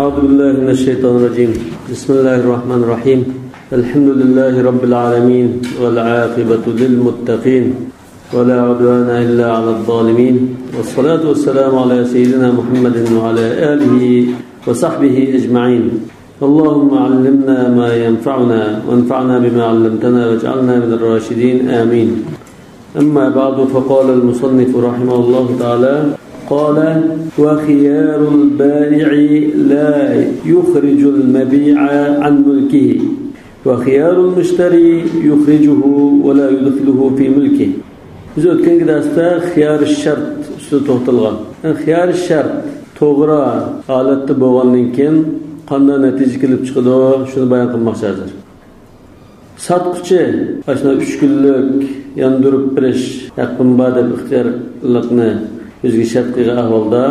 أعوذ بالله من الشيطان الرجيم. بسم الله الرحمن الرحيم. الحمد لله رب العالمين والعاقبة للمتقين ولا عدوان إلا على الظالمين، والصلاة والسلام على سيدنا محمد وعلى آله وصحبه أجمعين. اللهم علمنا ما ينفعنا وانفعنا بما علمتنا واجعلنا من الراشدين، آمين. أما بعد، فقال المصنف رحمه الله تعالى: قال: وخيار البائع لا يخرج المبيع عن ملكه، وخيار المشتري يخرجه ولا يدخله في ملكه. Biz o'tgan darsda xiyar shart ustida to'xtalgan. Xiyar shart to'g'ri holatda bo'lgandan keyin qanday natija kelib chiqadi, shuni bayon qilmoqchi hozir. Sotquchi ashuna 3 kunlik yondirib berish haqqim bor deb ixtiyorlikni o'ziga shart qilgan ahvolda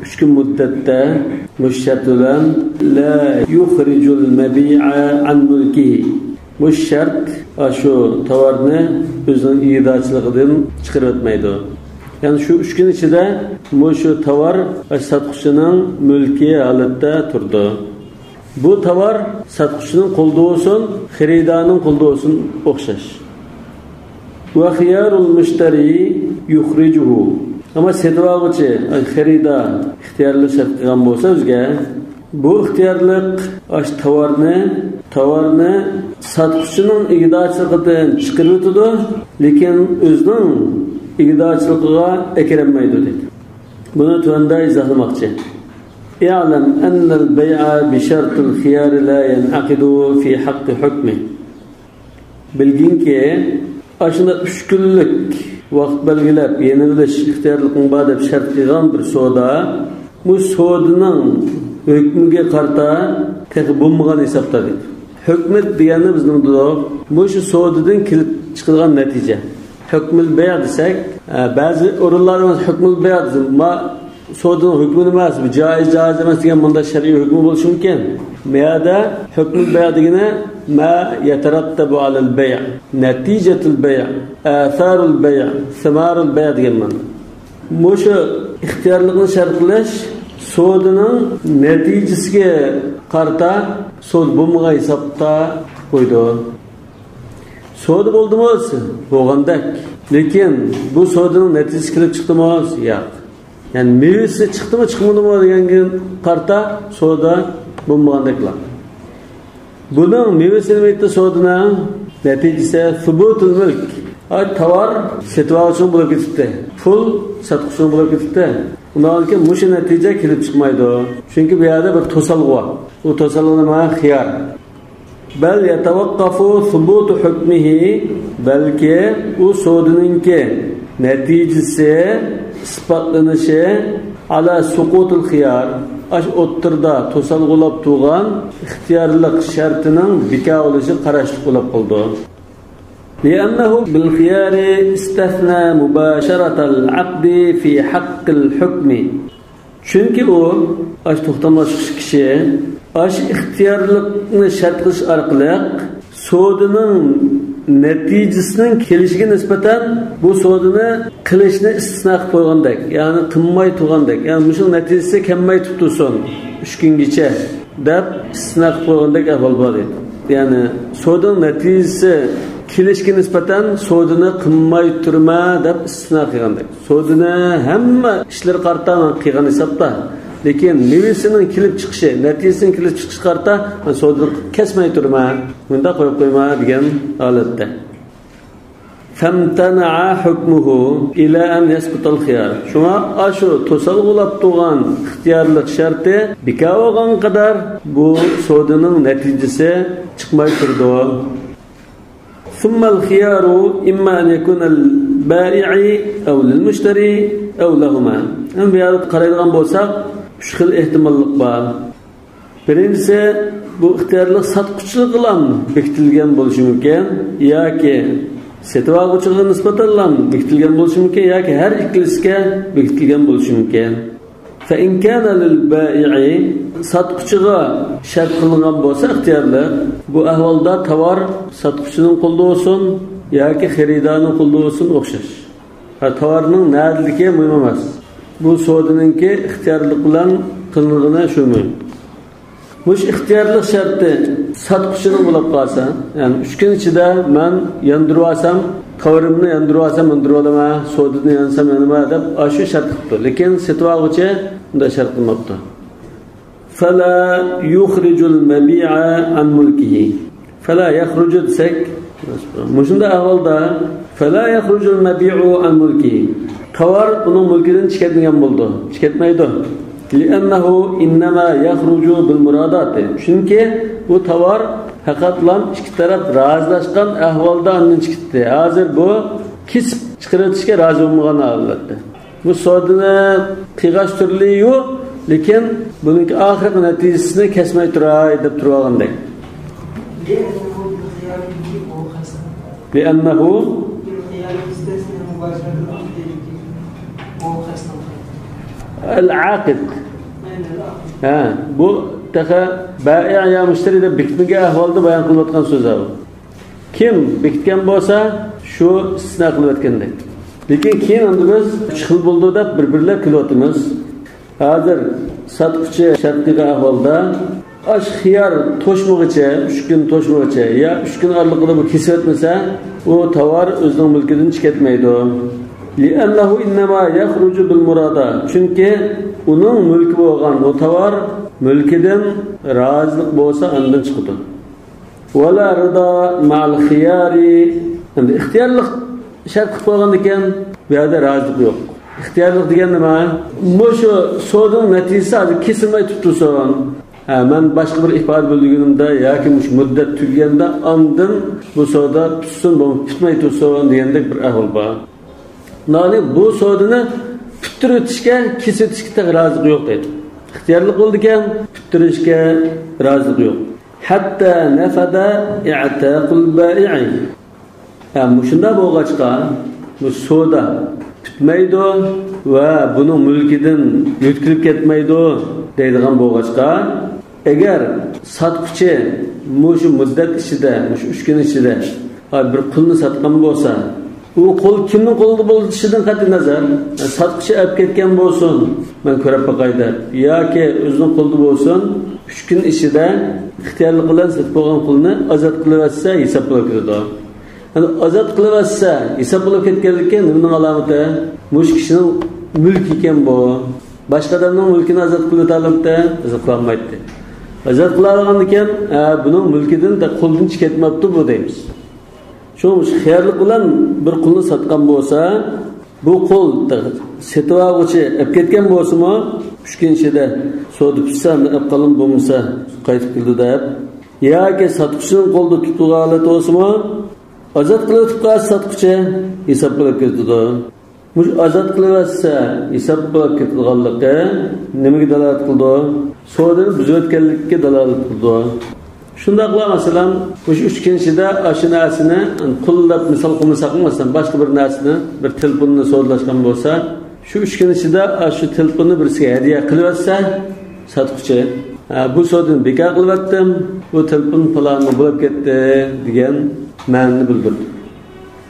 3 kun muddatda bu shart bilan la yukhrijul mabi'a an mulkihi, bu shart shu tovarni o'zining idochiligidan chiqarib o'tmaydi. Ya'ni shu 3 kun ichida bu shu tovar sotquchining mulki holatda turdi. Bu tovar sotquchining qo'lida bo'lsin, xaridorning qo'lida bo'lsin o'xshash. Va xiyarul mushtari yukhrijuhu. Ama setib olg'uchi xaridor ixtiyorli shart qilgan bo'lsa o'ziga, bu ixtiyorlik ash tovarni sotquchining igdorchiligidan chiqarib o'tadi, lekin o'zining igdorchiligiga akirmaydi deydi. Buni tuanda izohlamoqchi. اعلم أن البيع بشرط الخيار لا ينعقد في حق حكمه. Bilginki, aslında 3 kunlik vaqt belgilab yenilish ixtiyorliqing bor deb shart qilgan bir savdo, bu savdoning hukmiga qarta tex bo'lmagan hisobda deydi. Hukm degani bizning bu shu savdodan kelib chiqadigan natija. Hukmul bay' desak, ba'zi o'rinlarda hukmul bay' ma savdoning hukmi emas, bu joiz joiz emas degan bunda shar'iy hukmi bo'lishi mumkin. Bu yerda hukmul bay' degani ma yatarattabu alal bay', natijatul bay', atharul bay', simarul bay' degan ma'no. Bu shu ixtiyorlikni shart qilish savdoning natijasiga qarta savdo bo'lmagan hisobda qo'ydi. Savdo bo'ldimi o'zi? Bo'lgandek. Lekin bu savdoning natijasi kelib chiqdimi o'zi? Yo'q. Ya'ni mevasi chiqdimi chiqmadimi deganga qarta savdo bo'lmagandeklar. Buning mevasi nima edi savdoning natijasi subutul mulk. Ay tovar setib oluvchi bo'lib ketibdi. Pul sotquchi bo'lib ketibdi. Undan keyin mushu natija kelib chiqmaydi. Chunki bu yerda bir to'salg'u bor. U to'salg'u nima? Xiyar. Bal yatawaqqafu subutu hukmihi, balki u savdoninki natijasi isbotlanishi ala suqutul xiyar, ash o'ttirda to'salg'ulab turgan ixtiyorlik shartining bekor bo'lishi qarashliq bo'lib qoldi. لأنه بالخيار استثنى مباشرة العقد في حق الحكم. Chunki u ash to'xtamlashuvchi kishi ash ixtiyorlikni shart qilish orqali savdoning natijasining kelishiga nisbatan bu savdoni qilishni istisno qilib qo'ygandek, ya'ni qilmay turgandek, ya'ni shuning natijasi kelmay tursin 3 kungacha deb istisno qilib qo'ygandek ahvol bor edi. Ya'ni savdoning natijasi kelishga nisbatan savdoni qilmay turma deb istisno qilgandek. Savdoni hamma ishlar qarta qilgan hisobda, lekin mevasining kelib chiqishi, natijasining kelib chiqishi qarta savdoni kesmay turma, bunda qo'yib qo'yma degan holatda. Famtana'a hukmuhu ila an yasqutal xiyar. Shunga ashu to'salg'ulab turgan ixtiyorlik sharti bekor bo'lgan qadar bu savdoning natijasi chiqmay turdi. ثم الخيار إما أن يكون البائع أو للمشتري أو لهما. Bu yerda qaraydigan bo'lsak, 3 xil ehtimollik bor. Birinchisi, bu ixtiyorlik sotquchilik bilan bekitilgan bo'lishi mumkin yoki setib oluvchiga nisbatan bekitilgan bo'lishi mumkin yoki har ikkalasiga bekitilgan bo'lishi mumkin. Fa in kana lil bai'i, sotquchiga shart qilingan bo'lsa ixtiyorlik, bu ahvolda tovar sotquchining qo'lida bo'lsin yoki xaridorning qo'lida bo'lsin o'xshash. Tovarning nadligi muhim emas. Bu savdoninki ixtiyorlik bilan qilinganı shu muhim. Mush ixtiyorlik sharti sotquchining bo'lib qolsa, ya'ni 3 kun ichida men yondirib olsam, tovarimni yondirib olsam, yondirib olaman, sodini yonsam yonma deb shu shart qilibdi. Lekin sotib olg'uchi bunday shart qilmabdi. Fala yukhrijul mabi'a an mulkihi. Fala yakhruju desak, mushunda ahvolda fala yakhrijul mabi'u an mulkihi. Tovar uning mulkidan chiqadigan bo'ldi. Chiqatmaydi. لأنه إنما يخرج بالمرادات. Çünkü bu tovar faqatlam ikki taraf razılashgan ahvolda andan chiqdi. Hozir bu kesib chiqaritishga rozi bo'lmagan holatda. Bu sodini qiyg'ashtiriliyu, lekin buning oxirgi natijasini kesmay turay deb turib olgandek. لأنه العاقد. Ha, bu taqa bai' ya mushtari deb bekitmagan ahvolda bayon qilayotgan so'z bu. Kim bekitgan bo'lsa, shu istisno qilayotgandek. Lekin keyin endi biz 3 xil bo'ldi deb bir-birlab kelyapmiz. Hozir sotquchi shart qilgan ahvolda ash xiyar to'shmag'icha, 3 kun to'shmag'icha ya 3 kun orliqida bu kesib o'tmasa, u tovar o'zining mulkidan chiqatmaydi. لأنه إنما يخرج بالمرادة. Çünkü onun mülkü bo'lgan o tovar mülkidan rozilik bo'lsa undan chiqadi. Wala rida ma'al xiyari. Endi ixtiyorlik shart qilib qo'ygan ekan, bu yerda rozilik yo'q. Ixtiyorlik degan nima? Shu savdoning natijasi hozir kesilmay tursin. Ha, men boshqa bir ifoda bildirganimda yoki shu muddat tugaganda ondan bu savdo tutsin, bu tutmay tursin degandek bir ahvol bor. Nani bu savdoni putur o'tishga, kesib o'tishga rozilik yo'q deydi. Ixtiyorlik bo'ldi ekan, puturishga rozilik yo'q. Hatta nafada i'taqul bai'i. Ha, shunda bo'lg'achqa bu savdo tutmaydi va buning mulkidan yo'tkilib ketmaydi deydigan bo'lg'achqa, agar sotquchi shu muddat ichida, shu 3 kun ichida bir qulni sotgan bo'lsa, u qo'l kimning qo'lida bo'lishidan qat'iy nazar, sotquchi olib ketgan bo'lsin, men ko'rib boqay deb, yoki o'zining qo'lida bo'lsin, 3 kun ichida ixtiyorlik bilan sotib olgan qulni ozod qilaversa hisob bo'lib ketadi. Ya'ni ozod qilaversa hisob bo'lib ketganligi nimaning alomati? Mush kishining mulki ekan bu. Boshqa odamning mulkini ozod qilib olibdi, ozod qilolmaydi. Ozod qila olgan ekan, buning mulkidan qo'ldan chiqib ketmabdi bu deymiz. Shu xiyarlik bilan bir qulni sotgan bo'lsa, bu qul setib olg'uchi olib ketgan bo'lsa-mu, 3 kun ichida savdo tutsa, olib qolin bo'lmasa qaytib keldi deb, yoki sotquchining qo'lida tutilgan holat bo'lsa-mu, ozod qilib qolsa sotquchi hisob qilib ketadi. Mush ozod qilaversa hisob qilib ketganligi nimaga dalolat qildi? Savdoni buzib o'tganlikka dalolat qildi. Shundaqla masalan, o'sha 3 kun ichida shu narsani qullab misol qilmasak, masalan, boshqa bir narsani, bir telefonni savdolashgan bo'lsa, shu 3 kun ichida shu telefonni birisiga hadya qilyotsa, sotquchi, bu savdoni bekor qilyaptim, bu telefon falonni bo'lib ketdi degan ma'noni bildirdi.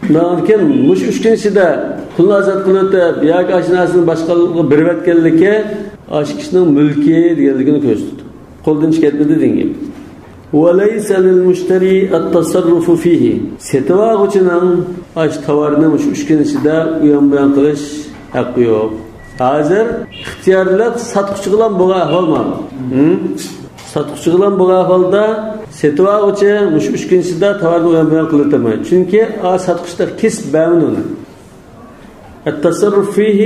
Undan keyin mush 3 kun ichida pulni ozod qilib yoki shu narsani boshqalarga berib o'tganligi shu kishining mulki deganligini ko'rsatdi. Qo'ldan chiqib ketmadi degan. وَلَيْسَ لِلْمُشْتَرِي التَّصَرُّفُ فِيهِ. Setib olg'uchining ash tovarni shu 3 kun ichida u yon bu yon qilish haqqi yo'q. Hozir ixtiyorlik sotquchi bilan bo'lgan ahvol bor. Sotquchi bilan bo'lgan ahvolda setib olg'uchi shu 3 kun ichida tovarni u yon bu yon qilib. Chunki sotquchida kesib bermaydi uni. التَّصَرُّفُ فِيهِ,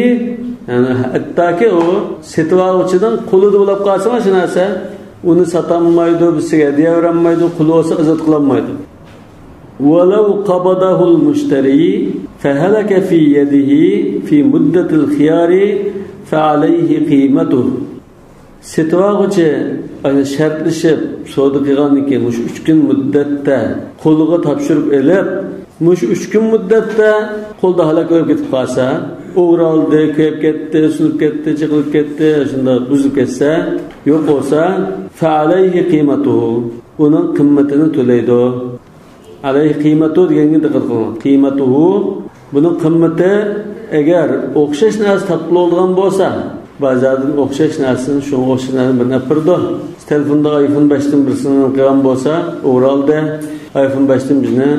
ya'ni hattoki u setib olg'uchining qo'lida bo'lib qolsa shu narsa uni satolmaydi, bizga hadya berolmaydi, quli bo'lsa ozod qilolmaydi. ولو قبضه المشتري فهلك في يده في مدة الخيار فعليه قيمته. Setib olg'uchi shartlashib savdo qilgandan keyin shu 3 kun muddatda qo'liga topshirib olib, shu 3 kun muddatda qo'lda halok bo'lib ketib qolsa, o'g'ri oldi, kuyib ketdi, sinib ketdi, chiqilib ketdi, shunda buzilib ketsa, yo'q bo'lsa, fa'alayhi qiymatuhu, uning qimmatini to'laydi. Alayhi qiymatu deganga diqqat qiling. Qiymatuhu, buning qimmati agar o'xshash narsa topiladigan bo'lsa, Bozordan o'xshash narsani, shunga o'xshash narsani birini olib berdi. Telefonda iPhone 5dan birisini qilgan bo'lsa, o'g'ri oldi. iPhone 5dan bizni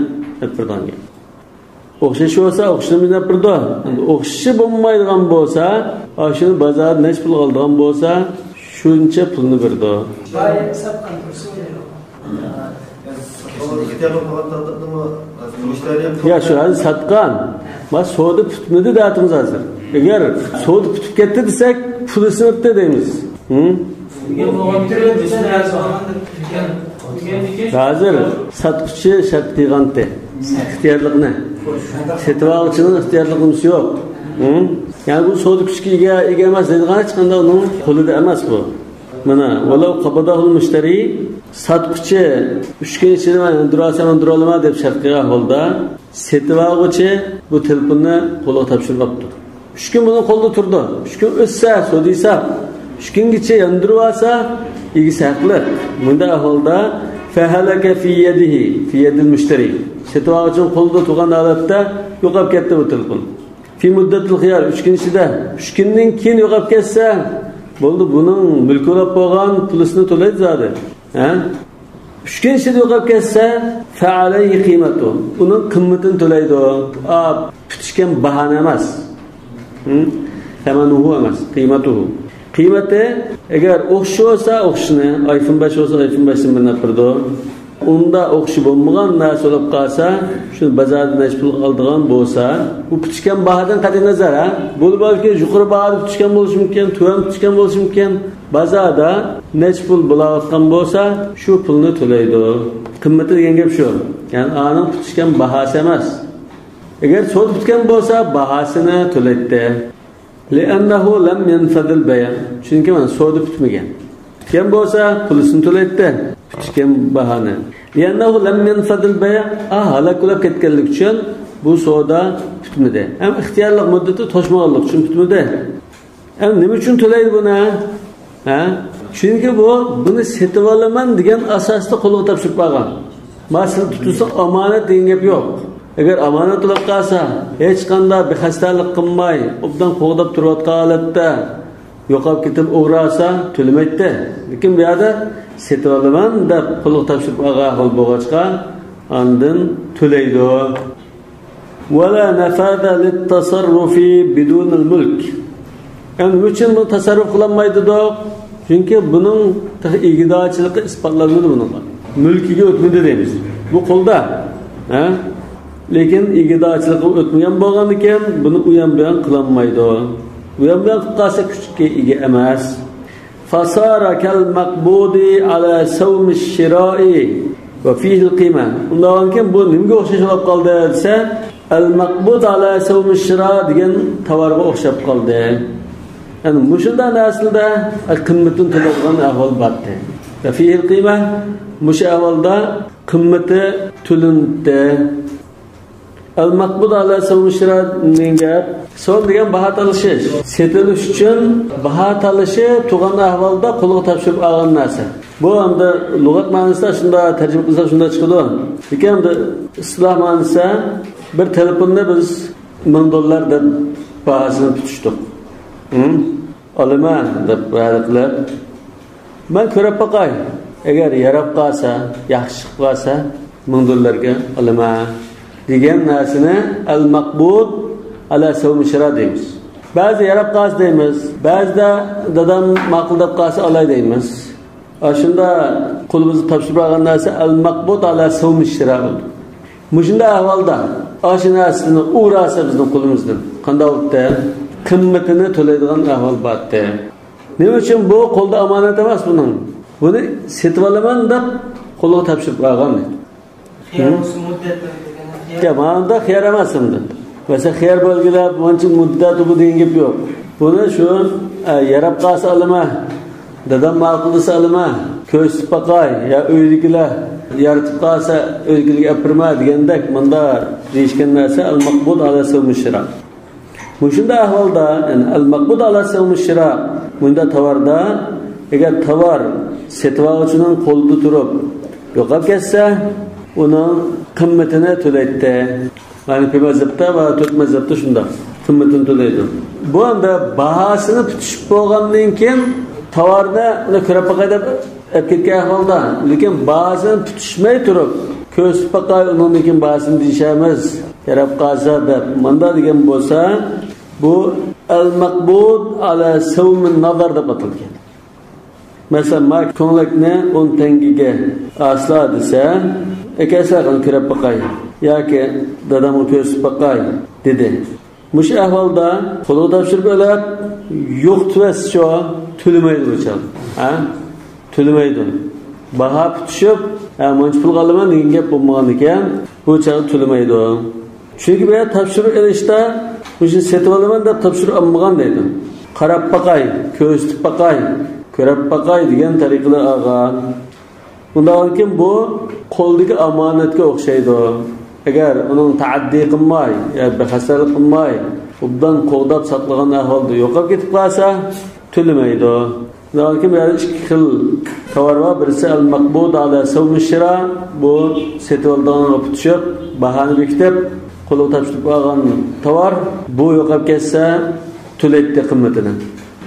olib bergan. O'xshashi bo'lsa, o'xshashini bizni olib berdi. Endi o'xshashi bo'lmaydigan bo'lsa, shuni bozorda necha pul oldigan bo'lsa, shuncha pulni berdi. Ya shu hozir sotgan, ma savdo tutmadi deyapmiz hozir. Agar savdo tutib ketdi desak, puli sinibdi deymiz. Hozir sotquchi shart qilgandi ixtiyorlikni. Sotib oluvchining ixtiyorligimiz yo'q. Ya'ni bu savdo kuchga ega emas deydigan hech qanday uning qo'lida emas bu. Mana valau qabadahul mushtari, sotquchi 3 kun ichida mana durasaman durolama deb shart qilgan holda sotib oluvchi bu telefonni qo'lga topshirib olibdi. 3 kun buni qo'lda turdi. 3 kun o'tsa, savdo hisob 3 kungacha yondirib olsa, egisi haqliq. Bunda ahvolda fahalaka fi yadihi fi yadil mushtari. Sotib oluvchining qo'lida turgan holatda yo'qolib ketdi bu telefon. Fi muddatil xiyar 3 kun ichida, 3 kundan keyin yo'qolib ketsa, bo'ldi, buning mulki bo'lib qolgan pulisini to'laydi zodi. Ha? 3 kun ichida yo'qolib ketsa, fa alayhi qiymatu. Uning qimmatini to'laydi. A, tutishgan bahona emas. Tamanuhu emas, qiymatuhu. Qiymati agar o'xshi bo'lsa, o'xshini, iPhone 5 bo'lsa, iPhone 5 ni birini berdi. Unda o'xshi bo'lmagan narsa bo'lib qolsa, shuni bozorda necha pul oldigan bo'lsa, bu tutishgan bahodan qat'iy nazar, ha? Bu balki yuqori bahoda tutishgan bo'lishi mumkin, tuvan tutishgan bo'lishi mumkin. Bozorda necha pul bo'layotgan bo'lsa, shu pulni to'laydi. Qimmati degan gap shu. Ya'ni aning tutishgan bahosi emas. Agar sotib tutgan bo'lsa, bahosini to'laydi. Li'annahu lam yanfadil bay'. Chunki mana sotib tutmagan. Tutgan bo'lsa, pulisini to'laydi. Tutgan bahoni. Li'annahu lam yanfadil bay', halok bo'lib ketganlik uchun bu savdo tutmadi. Ham ixtiyorlik muddati to'shmaganlik uchun tutmadi. Ham nima uchun to'laydi buni? Ha? Chunki bu buni setib olaman degan asosda qo'lga topshirib olgan. Masalan, tutsa omonat degan gap yo'q. Agar omonat bo'lib qolsa, hech qanday bexatarlik qilmay, obdan qo'g'dab turayotgan holatda yo'qolib ketib o'g'rasa to'lamaydi. Lekin bu yerda setib olaman deb qo'lga topshirib olgan ahvol bo'lg'achqa, andin to'laydi. Wala nafada lit-tasarrufi bidun al-mulk. Endi nima uchun bu tasarruf qilinmaydi deb? Chunki buning egidorchiligi isbotlanmadi buning. Mulkiga o'tmadi deymiz. Bu qo'lda, ha? Lekin egidorchiligi o'tmagan bo'lgan ekan, buni u ham bu ham qilinmaydi. U ham bu ham qilib qolsa kuchga ega emas. Fasara kal maqbudi ala sawmi shira'i va fihi al-qiyma. Undan keyin bu nimaga o'xshash bo'lib qoldi desa, al maqbud ala sawmi shira degan tovarga o'xshab qoldi. Ya'ni mushunda aslida qimmatini to'laydigan ahvol bor. Va fihi al-qiyma, mushu ahvolda qimmati to'lindi. Al maqbud ala sawmi shira degan gap, son degan baho talashish, setilish uchun baho talashi tug'an ahvolda qo'lga topshirib olgan narsa. Bu endi lug'at ma'nosida shunda tarjima qilsa shunda chiqadi. Lekin endi istiloh ma'nosida bir telefonni biz $1000 deb bahosini tutishdik. Olama deb va'da qilib, men ko'rib boqay, agar yarab qolsa, yaxshi chiqib qolsa, $1000ga olama degan narsani al maqbud ala sawmi shira deymiz. Ba'zi yarab qolsa deymiz, ba'zida dadam ma'qul deb qolsa olay deymiz. Shunda qo'limizga topshirib olgan narsa al maqbud ala sawmi shira bo'ldi. Mushunda ahvolda shu narsani urasa bizning qo'limizdan qanday bo'ldi? Qimmatini to'laydigan ahvol bor. Nima uchun bu qo'lda omonat emas buning? Buni setib olaman deb qo'lga topshirib olgan. Ya mana xiyar emas endi. Masalan, xiyar belgilab, buncha muddat bu degan gap yo'q. Buni shu yarab qolsa olama, dadam ma'qul desa olama, ko'rsatib boqay, ya uydagilar yaratib qolsa uydagilarga apirma degandek bunda deyishgan narsa al maqbul ala sawmi shira. Mushunda ahvolda, ya'ni al maqbul ala sawmi shira, bunda tovarda agar tovar setib oluvchining qo'lida turib yo'qolib ketsa, uning qimmatini to'laydi. Hanifi mazhabda va to'rt mazhabda shundoq. qimmatini to'laydi. Bu endi bahosini tutishib bo'lgandan keyin tovarni uni ko'rib boqay deb olib ketgan ahvolda, lekin bahosini tutishmay turib ko'rsatib boqay, undan keyin bahosini deyishamiz kerak qolsa deb manda degan bo'lsa, bu al-maqbud ala savmin nazar deb atalgan. Masalan, ma ko'nglakni 10 tangiga asla desa, akasi qilib ko'rib boqay yoki dadamga ko'rsatib boqay dedi. Mush ahvolda qo'liga topshirib olib, yo'q tuvascho to'lamaydi bu chaq. Ha? To'lamaydi. Baho tutishib, muncha pulga olaman degan gap bo'lmagan ekan, bu chaq to'lamaydi. Chunki bu yer topshirib olishda mushuni setib olaman deb topshirib olmagan deydi. Qarab boqay, ko'rsatib boqay, ko'rib boqay degan tariqada olgan. Undan keyin bu qo'ldagi omonatga o'xshaydi. Agar uning taaddi qilmay, yo bexasarlik qilmay, obdan qo'g'dab saqlagan ahvolda yo'qolib ketib qolsa, to'lamaydi. Lekin bu yerda ikki xil tovar bor. Birisi al-maqbud ala savmi shira, bu setib oldigan tushib, bahoni bekitib, qo'liga topshirib olgan tovar, bu yo'qolib ketsa to'laydi qimmatini.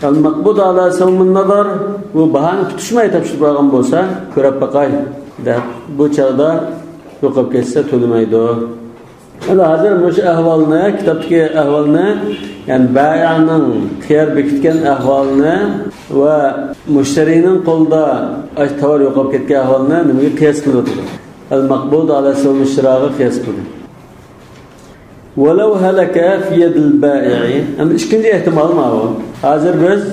Al-maqbud ala savmi nazar, bu bahoni tutishmay topshirib olgan bo'lsa, ko'rib boqay deb bu chog'da yo'qolib ketsa to'lamaydi. Endi hozir mushu ahvolni, kitobdagi ahvolni, ya'ni bai'ning xiyar bekitgan ahvolini va mushtariyning qo'lida tovar yo'qolib ketgan ahvolni nimaga qiyos qildi? Al-maqbud ala savmi shirog'i qiyos qildi. Walau halaka fi yadil bai'i. Endi ikkinchi ehtimol ma bu? Hozir biz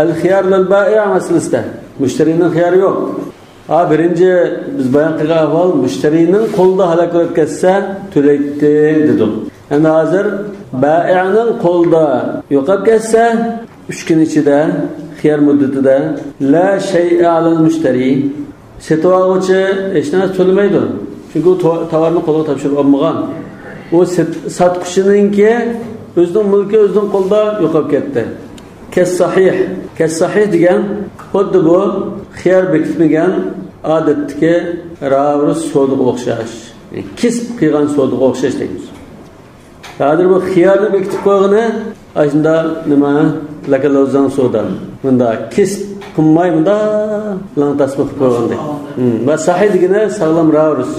al-xiyar lil bai' masalasida mushtariyning xiyari yo'q. Birinchi biz bayon qilgan ahvol mushtariyning qo'lida halak bo'lib ketsa to'laydi dedik. Endi hozir bai'ning qo'lida yo'qolib ketsa 3 kun ichida xiyar muddatida la shay'a alal mushtari, setib oluvchi hech narsa to'lamaydi. Chunki u tovarni qo'liga topshirib olmagan. U sotquchininki o'zining mulki o'zining qo'lida yo'qolib ketdi. Kas-sahih, kas-sahih degan xuddi bu xiyar bekitmagan odatdagi ravrus sodiq o'xshash, kisb qilgan sodiq o'xshash deymiz. Hozir bu xiyarni bekitib qo'ygani shunda nima lakalovzan soda. Bunda kisb qilmay bunda lang tasma qilib qo'ygandek. Va sahih degani sog'lom ravrus.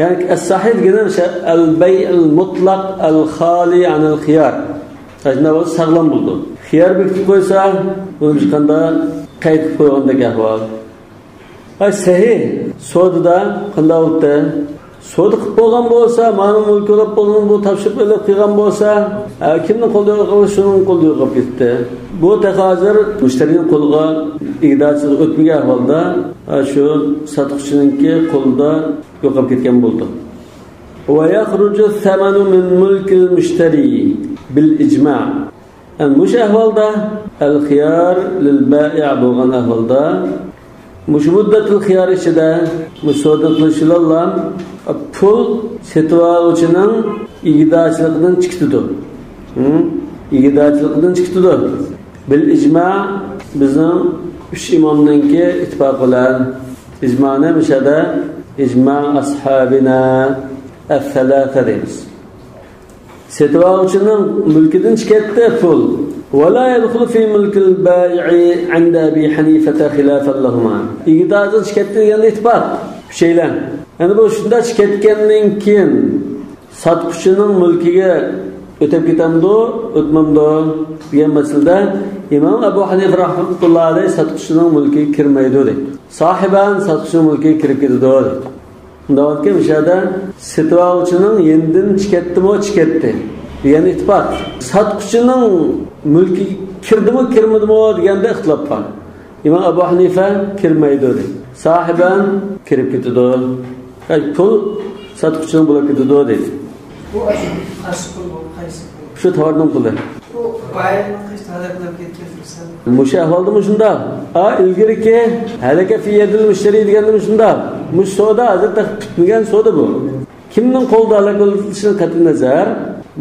Ya'ni as-sahih degani o'sha al-bay'ul mutlaq al-khali anil xiyar. Shunda bo'lsa sog'lom bo'ldi. Xiyar bekitib qo'ysa, buni qanday qayd qilib qo'ygandek ahvol. Ay sahih sodada qanday bo'ldi? Soda qilib bo'lgan bo'lsa, mani mulki bo'lib bo'lgan, bu topshirib olib qilgan bo'lsa, kimning qo'lida yo'q, shuning qo'lida yo'qolib ketdi. Bu hozir mushtariyning qo'liga igdachilik o'tmagan ahvolda shu sotuvchininki qo'lida yo'qolib ketgan bo'ldi. Va yakhruju thamanu min mulkil mushtari bil ijma'. Mush ahvolda al-xiyar lil bai' bo'lgan ahvolda mush muddatul xiyar ichida musoda qilishilollam pul setib oluvchining igdachiligidan chiqdi. Igdachiligidan chiqdi. Bil ijma' bizning 3 imomninki ittifoq bilan ijma'ni mishada ijma' ashabina al-thalatha deymiz. Setib oluvchining mulkidan chiqdi pul. ولا يدخل في ملك البائع عند أبي حنيفة خلافا لهما. Igdachdan chiqdi deganda ittifoq şeyler. Yani bu shunda chiqayotgandan keyin sotuvchining mulkiga o'tib ketamdi, o'tmamdi degan masalada Imom Abu Hanifa rahmatullohi alayhi sotuvchining mulkiga kirmaydi deydi. Sohiban sotuvchining mulkiga kirib ketadi deydi. Unda o'tgan o'shada setib oluvchining yendan chiqatdimi, chiqatdi degan ittifoq. Sotuvchining mulki kirdimi, kirmadimi deganda ixtilof bor. Imom Abu Hanifa kirmaydi deydi. Sohiban kirib ketadi. Pul sotuvchining bo'lib ketadi deydi. Bu qaysi pul, bu qaysi pul? Shu tovarning puli. Bu bayni qaysi talab qilib ketgan? Mushu ahvoldami shunda? Ilgariki halaka fi yadil mushtari degandimi shunda? Mush savdo hozir bitmagan savdo bu. Kimning qo'lida halak bo'lishidan qat'iy nazar,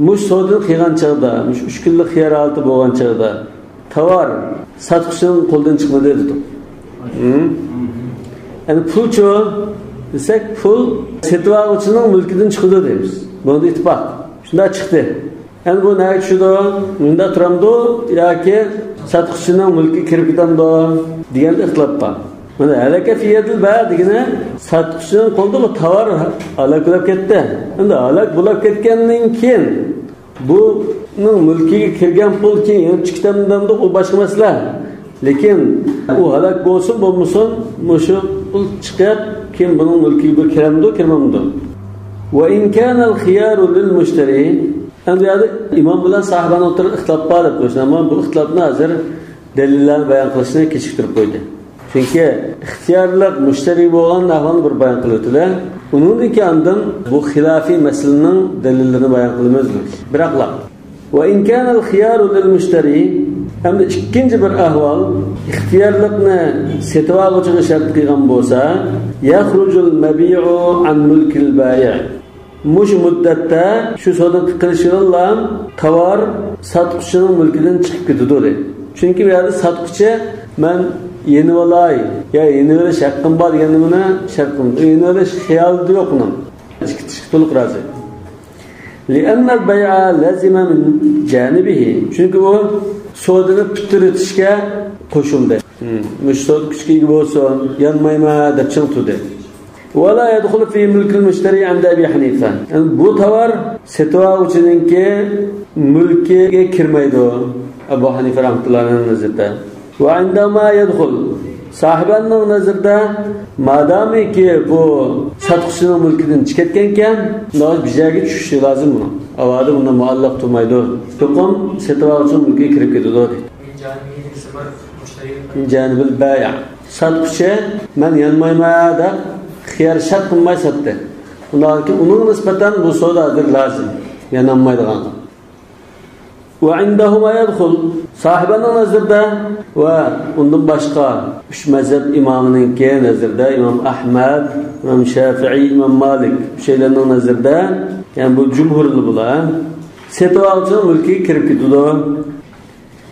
mush savdoni qilgan chog'da, mush 3 kunlik xiyar holati bo'lgan chog'da tovar sotuvchining qo'lidan chiqmadi dedi. Yani pulchu desak, pul setib oluvchining mulkidan chiqdi deymiz. Bunda ittifoq. Shunda chiqdi. Endi bu nega tushadi? Bunda turamdi yoki sotquchining mulkiga kirib ketamdi degan ixtilof bor. Mana halaka fi yadil ba degani sotquchining qo'lida bu tovar halak bo'lib ketdi. Endi halak bo'lib ketgandan keyin buning mulkiga kirgan pul keyin yenib chiqib u boshqa masala. Lekin u halak bo'lsin bo'lmasin, shu pul chiqib keyin buning mulkiga bir kiramdi, kirmamdi. Va in kana al-khiyaru lil mushtari. Endi bu yerda imom bilan sahobani o'tirib ixtilof bor deb qo'yishdi, ammo bu ixtilofni hozir dalillarni bayon qilishni kechiktirib qo'ydi. Chunki ixtiyorlik mushtari bo'lgan ahvolni bir bayon qilib o'tdi. Undan keyin bu xilofiy masalaning dalillarini bayon qilamiz. Biroqla va in kana al-khiyaru lil mushtari, hamda ikkinchi bir ahvol ixtiyorlikni setib oluvchiga shart qilgan bo'lsa, yahrujul mabi'u an mulkil bai'. Mush muddatda shu savdo qilishidan tovar sotquchining mulkidan chiqib ketadi dedi. Chunki bu yerda sotquchi men yenib olay ya yenib olish haqqim bor degan nimani shart qildi. Yenib olish xiyolida yo'q uning. Ikki tishi to'liq rozi. لأن البيع لازم من جانبه. Chunki u savdoni bitirishga qo'shildi. Mush savdo kuchga ega bo'lsin, yanmayman deb ching turdi. ولا يدخل في ملك المشتري عند أبي حنيفة. Yani bu tovar setib oluvchininki mulkiga kirmaydi. Abu Hanifa rahmatullohi nazarida. Va indama yadkhul sahibining nazarida madamiki bu sotquchining mulkidan chiqib ketgan ekan, bir yerga tushishi lozim buni. Avvalda bundan muallaq turmaydi. To'qim setib oluvchining mulkiga kirib ketadi. Min janibil bay'. Sotquchi men yanmayman deb xiyar shart qilmay sotdi. Undan keyin uning nisbatan bu savdodir lozim. Yanmaydigan. Va indahuma yadkhul sahibining nazarida va undan boshqa uch mazhab imominingki nazarida Imom Ahmad, Imom Shafiiy, Imom Malik o'shalarning nazarida, ya'ni bu jumhurli bular setib oluvchining mulkiga kirib ketadi.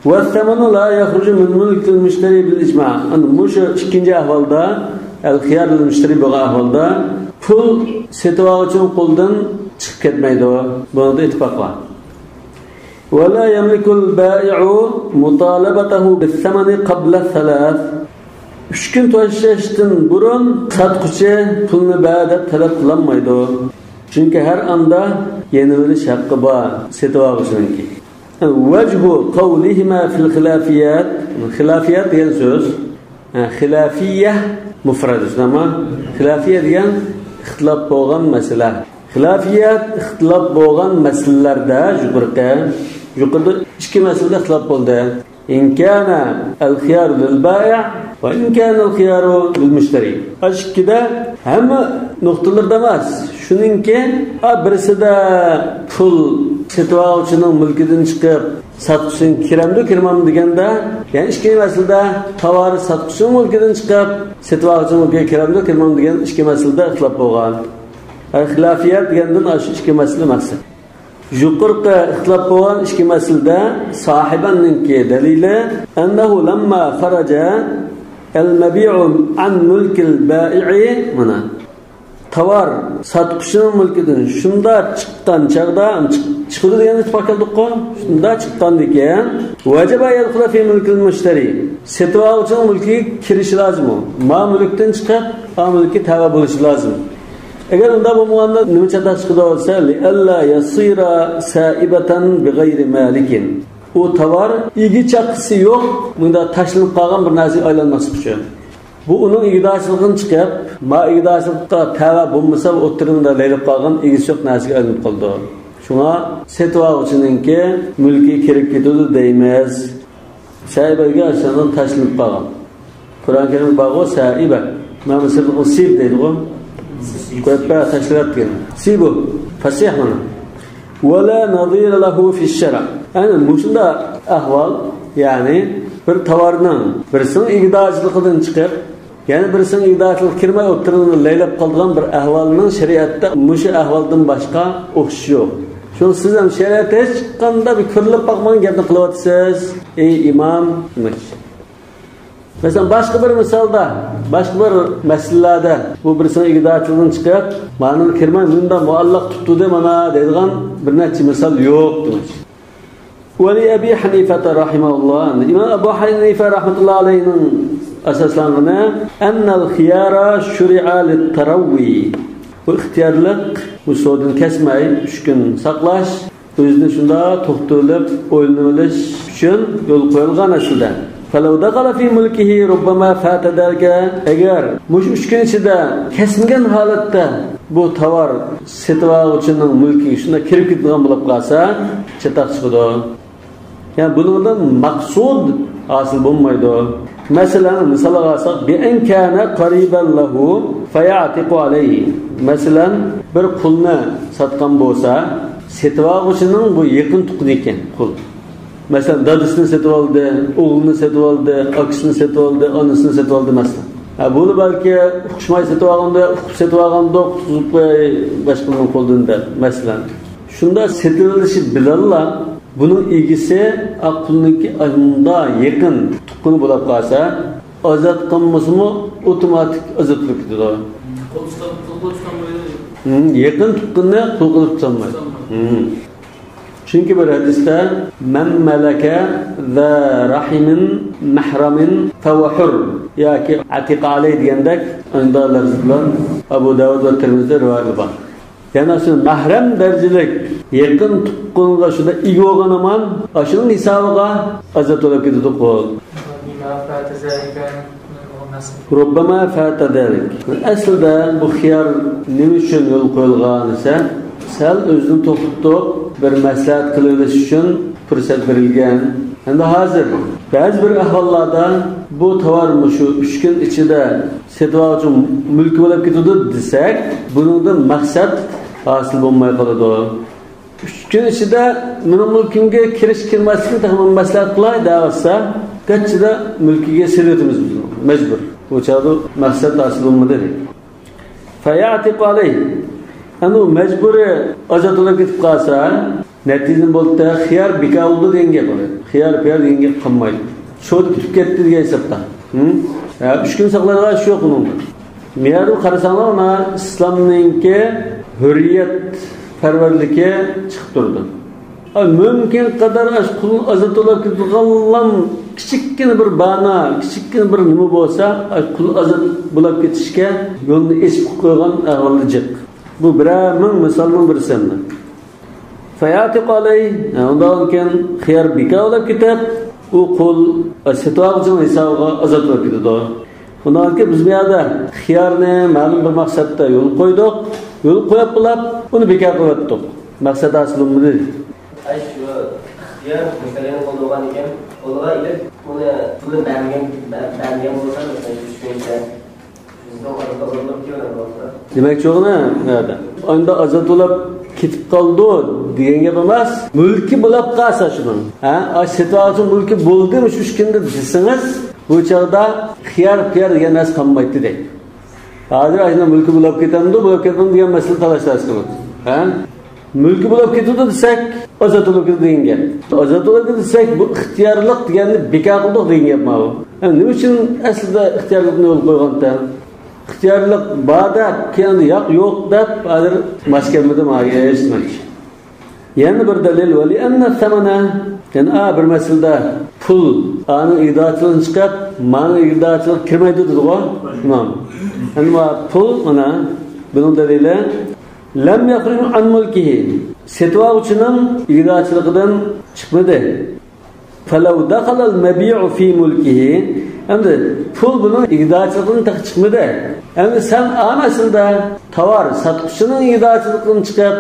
Va thamanu la yakhruju min mulkil mushtari bil ijma'. Endi mushu ikkinchi ahvolda al-xiyar lil mushtari bo'lgan ahvolda pul setib oluvchining qo'lidan chiqib ketmaydi. Bunda ittifoq bor. ولا يملك البائع مطالبته بالثمن قبل الثلاث. 3 kun to'lashdan burun sotquchi pulni ba deb talab qilolmaydi. Chunki har anda yenilish haqqi bor setib oluvchiniki. Vajhu qawlihima fil xilafiyat. Xilafiyat degan so'z xilafiyya mufrad ama xilafiya degan ixtilof bo'lgan masala. Xilafiyat ixtilof bo'lgan masalalarda yuqorida ikki masalada ixtilof bo'ldi. In kana al-xiyar lil-bai' va in kana al-xiyaru lil-mushtari. Ikkida hamma nuqtalarda emas. Shuningki, birisida pul setib oluvchining mulkidan chiqib sotquchining kiramdi, kirmam deganda, ya'ni ikki masalada tovar sotquchining mulkidan chiqib setib oluvchining mulkiga kiramdi, kirmam degan ikki masalada ixtilof bo'lgan. Xilofiyat degandan shu ikki masala maqsad. Yuqorqi ixtilof bo'lgan ikki masalada sahibanninki dalili annahu lamma kharaja al-mabi'u an mulkil bai'i, mana tovar sotquchining mulkidan shunda chiqqan chaqda chiqdi degan ittifoq qildik-ku, shunda chiqqandan keyin vajaba yadkhulu fi mulkil mushtari, setib oluvchining mulkiga kirishi lozim. Ma mulkdan chiqib, a mulkka tava bo'lishi lozim. Agar unda bo'lmaganda nima chata chiqdi bo'lsa, li alla yasira saibatan bighayri malikin. U tovar egi chaqisi yo'q, bunda tashlanib qolgan bir narsaga aylanmaslik uchun. Bu uning egidorchiligini chiqib, ma egidorchilikka tava bo'lmasa, o'tirimda laylab qolgan egisi yo'q narsaga aylanib qoldi. Shunga setib oluvchininki mulki kirib ketadi deymiz. Saibaga ashundan tashlanib qolgan. Qur'on Karim bog'u saiba. Mana bu sib deydi-ku. Ko'ppa tashlab ketgan. Sibu fasih mana. Wala nazir lahu fi ash-shara. Ana mushunda ahvol, ya'ni bir tovarning birisining egidorchiligidan chiqib, ya'ni birisining egidorchilik kirmay o'tirini laylab qolgan bir ahvolning shariatda mushu ahvoldan boshqa o'xshishi yo'q. Shuni siz ham shariatda hech qanday bir ko'rilib boqmagan gapni qilyapsiz, ey imom demak. Masalan, boshqa bir misolda, boshqa bir masalalarda bu birisining egidorchiligidan chiqib, ma'nini kirmay bunda muallaq tutdi mana deydigan bir necha misol yo'q demak. Ve Ebi Hanife rahimehullah, İmam Ebu Hanife rahmetullahi aleyhinin asaslanğını ennel khiyara şuri'a lit-taravvi. Bu ixtiyarlıq, bu sodunu kesmey, 3 gün saklaş, özünü şunda toxtulub o'ylanilish uchun yo'l qo'yilgan aslida. فَلَوْ دَخَلَ فِي مُلْكِهِ رُبَّمَا فَاتَ ذَلْكَ. Eğer muş 3 gün içinde kesmagan holatda bu tovar setib oluvchining mulkiga shunda kirib ketadigan bo'lib qolsa, chataq chiqadi. Yani bundan maqsud hosil bo'lmaydi. Masalan, misol olsak, bi in kana qariban lahu fayatiqu alayhi. Masalan, bir qulni sotgan bo'lsa, setib oluvchining bu yaqin tuqqani ekan qul. Masalan, dadasini setib oldi, o'g'lini setib oldi, akasini setib oldi, onasini setib oldi masalan. Ha, buni balki uqishmay setib olganda, uqib setib olganda qutqizib boshqaning qo'lidan deb masalan. Shunda setilishi bilanla bunun egisi aqlniki unda yaqin tuqqani bo'lib qolsa, ozod qilmasmi avtomatik ozod bo'lib ketadi. Yaqin tuqqanni qul qilib tutolmaydi. Çünkü bir hadisde men meleke za rahimin mahramin fehuve hur yoki atiqa aley degandek unda lafz bilan Abu Davud va Tirmizda rivoyat bor. Yana shu mahram darajalik yaqin tuqqanga shunda ega bo'lgan aman, shuning hisobiga ozod bo'lib ketadi qul. Rubbama fata zalik. Aslida bu xiyar nima uchun yo'l qo'yilgan desa, sal o'zini to'xtatib bir maslahat qililish uchun fursat berilgan. Endi hozir ba'zi bir ahvollarda bu tovar shu 3 kun ichida setib oluvchi mulki bo'lib ketadi desak, buningdan maqsad hosil bo'lmay qoladi. 3 kun ichida mening mulkimga kirish kirmaslikni taxmin maslahat qilay deyolsa, qachida mulkiga seletimiz biz majbur. Bu chog'da maqsad hosil bo'lmadi. Fayatiq alayh. Endi u majburiy ozod bo'lib ketib qolsa, natijani bo'ldi, xiyar bekor bo'ldi degan gap bo'ladi. Xiyar piyar degan gap qolmaydi. Sho'da tutib ketdi degan hisobda. 3 kun saqlangan ish yo'q uning. Miyarni qarasanglar, mana islomninki hurriyat parvarligi chiqib turdi. Mumkin qadar ash qulni ozod bo'lib ketganlam kichikgina bir bana, kichikgina bir nima bo'lsa, qul ozod bo'lib ketishga yo'lni eshib qo'ygan ahvolda jiq. Bu biror ming misolning birisi. Fayatiq alay, undan keyin xiyar bekor bo'lib ketib, u qul setib oluvchining hisobiga ozod bo'lib ketadi. Undan keyin biz bu yerda xiyarni ma'lum bir maqsadda yo'l qo'ydik, yo'l qo'yib qilib, uni bekor qilib o'tdik. Maqsad hosil bo'lmadi. Ay shu xiyar masalani qo'lda bo'lgan ekan, qo'lga ilib uni pulni bermagan bo'lsa, masalan, 3 kuncha Demak, cho'g'ni nerede? Onda ozod bo'lib ketib qoldi degan gap emas, mulki bo'lib qolsa shuning. Ha, setib oluvchi mulki bo'ldimi shu 3 kunda desangiz, bu chog'da xiyar piyar degan narsa qolmaydi deydi. Hozir aynan mulki bo'lib ketadi, bo'lib ketadi degan masala talashasiz. Ha? Mulki bo'lib ketadi desak, ozod bo'lib ketadi degan gap. Ozod bo'lib ketadi desak, bu ixtiyorlik deganni bekor qildik degan gap bu. Nima uchun aslida ixtiyorlikni yo'l qo'ygan? İxtiyorlik bor deb, keyin yo'q yo'q deb hozir mas kelmadi eshitmak. Yana bir dalil va li anna thamana, yani bir masalada pul aning igdorchiligini chiqib, mani igdorchilik kirmaydi dedi-ku imom. Endi pul mana buning dalili lam yakhruj an mulkihi. Setib oluvchining igdorchiligidan chiqmadi. Falau dakhala al-mabi'u fi mulkihi. Endi pul buning igdorchiligidan chiqmadi. Endi sen aslida tovar sotuvchining igdorchiligidan chiqib,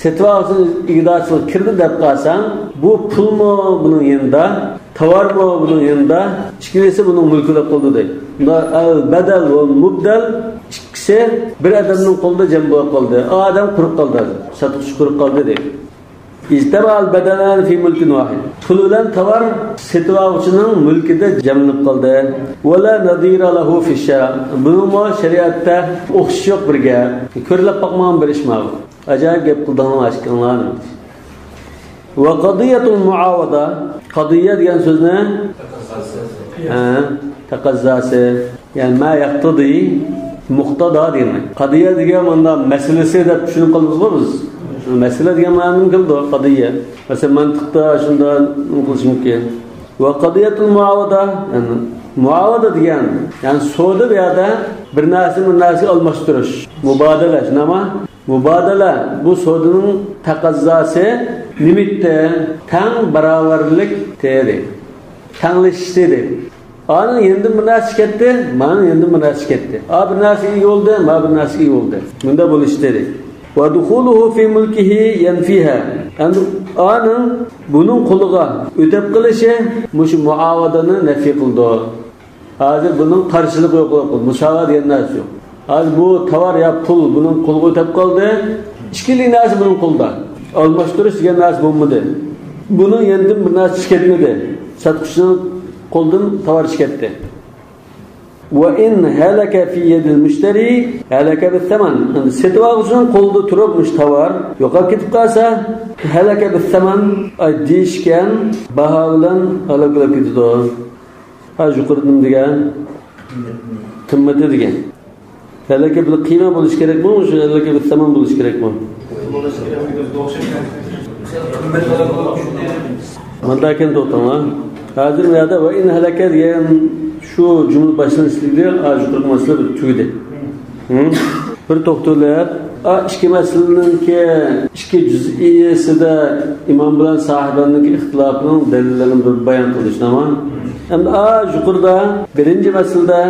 setib oluvchining igdorchiligi kirdi deb qolsang, bu pulmi buning yanında, tovarmi buning yanında, ikkisi buning mulki deb qoldi deydi. Bunda al badal va mubdal ikkisi bir odamning qo'lida jam bo'lib qoldi. Odam quruq qoldi, sotuvchi quruq qoldi deydi. İjtema al-bedelan fi mulkin vahid. Pul bilan tovar setib oluvchining mulkida jamlanib qoldi. Va la nadira lahu fi shara. Buningmi shariatda o'xshish yo'q birga. Ko'rilib boqmagan bir ish bu. Ajoyib gap qildinglar aşkınlar. Va qadiyatul muavada. Qadiya degan so'zni taqazzasi, ya'ni ma yaqtadi muqtada degan. Qadiya degan bunda masalasi deb tushunib qoldimizmi biz? Mesele degan ma'noni keldi, qadiya. Masalan, mantiqda shundan qilish mumkin. Va qadiyatul muavada, ya'ni muavada degan, ya'ni savdo bu yerda bir narsani bir narsaga almashtirish, mubodala, nima? Mubodala bu savdoning taqozosi nimitda tang barobarlik dedi. Tanglashish dedi. Aның endi bir narsa ketdi, mana endi bir narsa ketdi. A bir narsaga ega bo'ldi, ma bir narsaga ega bo'ldi. Bunda bo'lish dedi. Va dukhuluhu fi mulkihi yanfiha. Endi aning buning qo'liga o'tib qilishi mushu muavadani nafi qildi. Hozir buning qarshiligi yo'q, musava degan narsa yo'q. Hozir bu tovar ya pul buning qo'liga o'tib qoldi. Ikkili narsa buning qo'lida. Almashtirish degan narsa bo'lmadi. Buning endi bir narsa ketmadi. Sotuvchining qo'ldan tovar ketdi. Va in halaka fi yadil mushtari halaka bis saman. Endi sotib oluvchining qo'lida turib mush tovar yo'qolib ketib qolsa, halaka bis saman deyishgan baho bilan halok bo'lib ketadi. Ha, yuqoridan degan qimmati degan. Halaka bil qiyma bo'lish kerakmi, o'sha halaka bis saman bo'lish kerakmi? Mandakin to'xtanglar. Hozir bu yerda va in halaka degan shu jumla boshlanishligida yuqorqi masala bir tugadi. Bir to'xtalib, ikki masalaninki ikki juz'iyasida imom bilan sahobaning ixtilofining dalillarini bir bayon qilish nima? Endi yuqorida birinchi masalada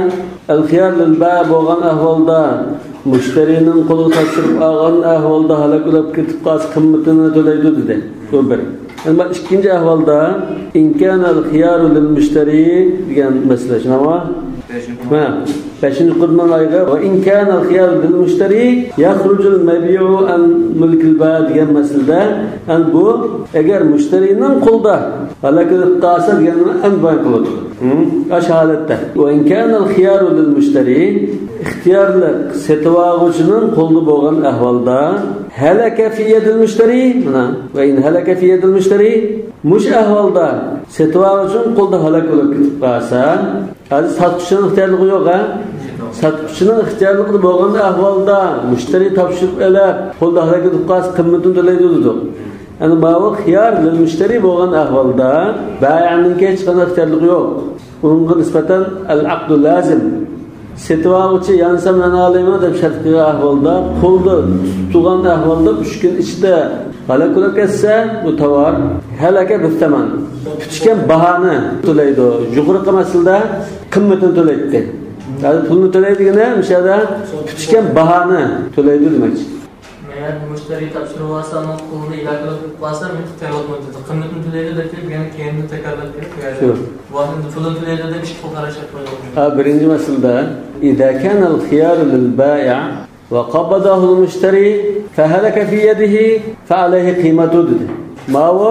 al-xiyar lil ba' bo'lgan ahvolda mushtarining qo'liga topshirib olgan ahvolda halok bo'lib ketib qolsa qimmatini to'laydi dedi. Bu bir. Endi ikkinchi ahvolda imkanal xiyaru lil mushtari degan masala nima? Ha, beshinchi qurman oyga va imkanal xiyaru lil mushtari yakhruju mabi'u an mulkil ba' degan masalada an bu agar mushtarining qo'lida halok bo'lib qolsa deganini an bayon qiladi. Ash holatda va imkanal xiyaru lil mushtari ixtiyorli sotib oluvchining qo'lida bo'lgan ahvolda halaka fi yadil mushtari mana va in halaka fi yadil mushtari mush ahvolda sotib oluvchining qo'lida halok bo'lib ketib qolsa, hozir sotuvchining ixtiyorligi yo'q, ha? Sotuvchining ixtiyorligi bo'lgan ahvolda mushtari topshirib olib, qo'lida halok bo'lib qolsa qimmatini to'laydi dedi. Ya'ni bu xiyar lil mushtari bo'lgan ahvolda bai'ning hech qanday ixtiyorligi yo'q. Unga nisbatan al-aqdu lazim. Sotib oluvchi yansam men olayman deb shart qilgan ahvolda, qo'lda tutgan ahvolda 3 kun ichida halok bo'lib ketsa, bu tovar halaka bis-saman. Pütgan bahoni to'laydi. Yuqorqi masalada qimmatini to'laydi. Ya'ni pulni to'laydigani o'shada pütgan bahoni to'laydi demakchi. Eğer müşteri topshirib olsa, onun qo'lida ilak bo'lib qolsa, men tutayolmayman dedi. Qimmatini to'laydi deb kelib, yana keyin takrorlab kelib qo'yadi. Vaqtini pulini to'laydi deb ikki xil qarashlar qo'yadi. Birinchi masalada إذا كان الخيار للبائع وقبضه المشتري فهلك في يده فعليه قيمته dedi. ما هو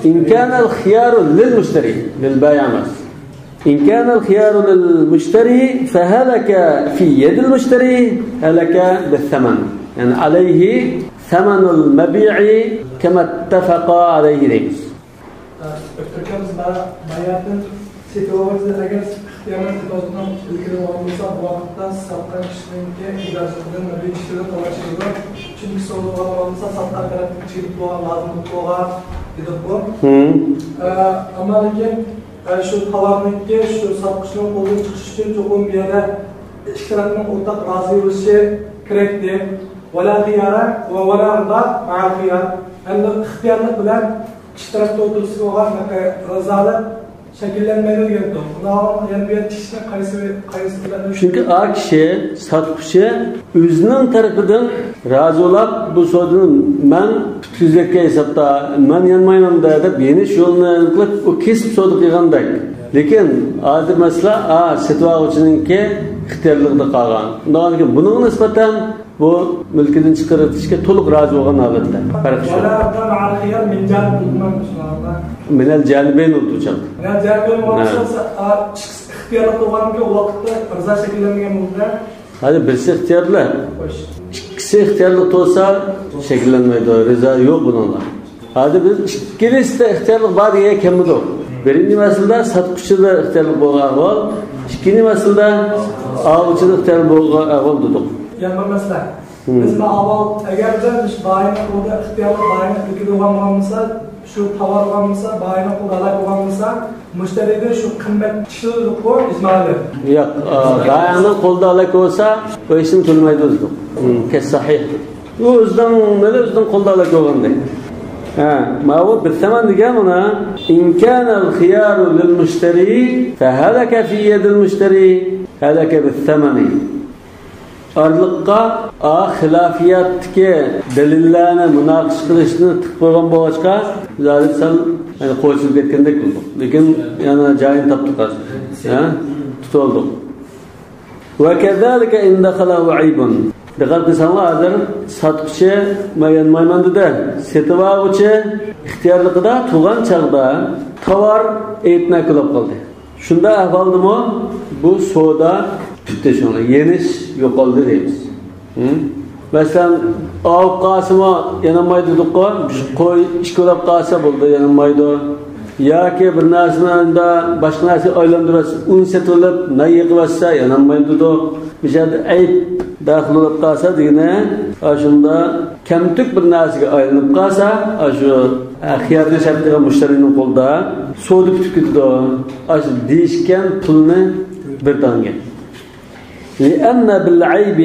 إن كان الخيار للمشتري للبائع بس. إن كان الخيار للمشتري فهلك في يد المشتري هلك بالثمن. يعني عليه ثمن المبيع كما اتفق عليه deymiz. Ötürkemiz bayatın setovozi agar ixtiyorni setovozidan ilgari olsa, bu vaqtda sotgan kishiningki ijozatidan mabiy kishidan tovar chiqadi. Chunki savdo olsa, sotgan tarafdan chiqib bo'lgan lozim bo'lgan dedik bu. Ammo lekin shu tovarningki shu sotuvchining qo'lidan chiqishi uchun cho'qim bu yerda ikki tarafning o'rtaq rozi bo'lishi kerak deb ولا خيار ولا رضا مع الخيار. Endi ixtiyorlik bilan ikki tarafda o'tirsa bo'lgan rizolik shakllanmaydi degan. Ya'ni bu yer kishini qaysi bilan Chunki a kishi sotuvchi o'zining tarafidan rozi bo'lib bu savdoni man tutkizlikka hisobda man yanmayman deb yenish yo'lini qilib u kesib savdo qilgandek. Lekin hozir masala a sotib oluvchininki ixtiyorligida qolgan. Undan keyin bunga nisbatan bu mülkidan chiqarilishga to'liq rozi bo'lgan holatda. Farq shu. Minal janibayn o'tdi. Minal janibayn bo'lsa, ixtiyorli bo'lganga vaqtda rizo shakllanmagan bo'lsa, hali birisi ixtiyorli, ikkisi ixtiyorli bo'lsa shakllanmaydi, rizo yo'q buningda. Hozir biz ikkilisida ixtiyorlik bor degan kelmadik. Birinchi masalada sotuvchida ixtiyorlik bo'lgan ahvol, ikkinchi masalada oluvchida ixtiyorlik bo'lgan ahvol dedik. Yana bir masala. Biz agar biz bayini qo'lda ixtiyorli bayini ilkida bo'lgan bo'lsa, shu tovar bo'lgan bo'lsa, bayini qo'lda halak bo'lgan bo'lsa, müşteriyden shu qimmat tushirdi ijmoli. Yo'q, bayini qo'lda halak bo'lsa, o ishni to'lamaydi o'zi. Kes sahih. U o'zidan nima o'zidan qo'lda halak bo'lganda. Ha, ma bu bir zaman degan uni in kana al-khiyaru lil-mushtari fa halaka fi yad al-mushtari halaka bis-samani. Arliqqa a xilafiyatdagi dalillarni munoqisha qilishni tiqib qo'ygan bo'lg'achqa bizlar sal yani qo'shilib ketgandek bo'ldi. Lekin yana joyini topdik hozir. Ha? Tutib oldik. Va kazalika in dakhalahu aybun. Diqqat qilsanglar hozir sotquchi mayanmayman dedi. Setib oluvchi ixtiyorligida tug'an chog'da tovar aytna qilib qoldi. Shunda ahvoldimi bu savdo tutdi shuni. Yenish yo'qoldi deymiz. Masalan, ov qolsimi yanamaydi dedik-ku, qo'y ishkolab qolsa bo'ldi, yanamaydi. Yoki bir narsani unda boshqa narsaga aylantirsa, un setilib, nay yig'ib yanamaydi dedik. Bu yerda ayb daxil bo'lib qolsa degani, shunda kamtuk bir narsaga aylanib qolsa, shu xiyarni shartiga mushtarining qo'lida savdo bitib ketadi. Shu deyishgan pulni bir tanga. لأن بالعيب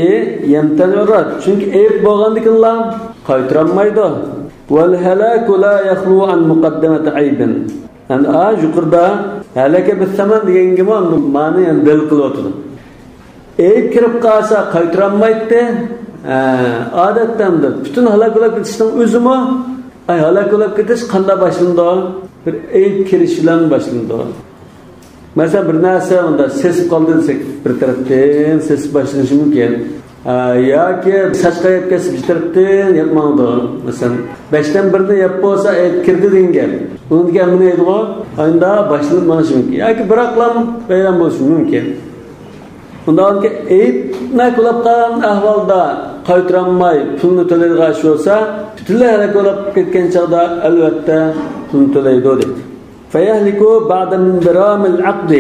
يمتنع الرد. Çünkü ayıp bo'lgandikinlar qaytarolmaydi. والهلاك لا يخلو عن مقدمة عيب. Yani a yuqorida halaka bis-saman deganga ma'ni yani dil qilyotdi. Ayb kirib qolsa qaytarolmaydi. Odatdan butun halak bo'lib ketishning o'zimi ay halak bo'lib ketish qanday boshlandi? Bir ayb kirish bilan boshlandi. Mesela bir narsa unda sesib qoldi desek, bir tarafdan sesib boshlanishi mumkin. Yoki sochqa yeb ketsa bir tarafdan yapmaydi. Masalan, 5dan birini yeb bo'lsa ayb kirdi degan gap. Uni degan nima edi-ku? Unda boshlanib manishi mumkin. Yoki biroqlam bayram bo'lishi mumkin. Undan keyin ayb qilib qolgan ahvolda qaytarolmay pulni to'laydigan ish bo'lsa, butunlay halak bo'lib ketgan chog'da albatta pulni to'laydi deydi. فيهلك بعد انبرام العقد.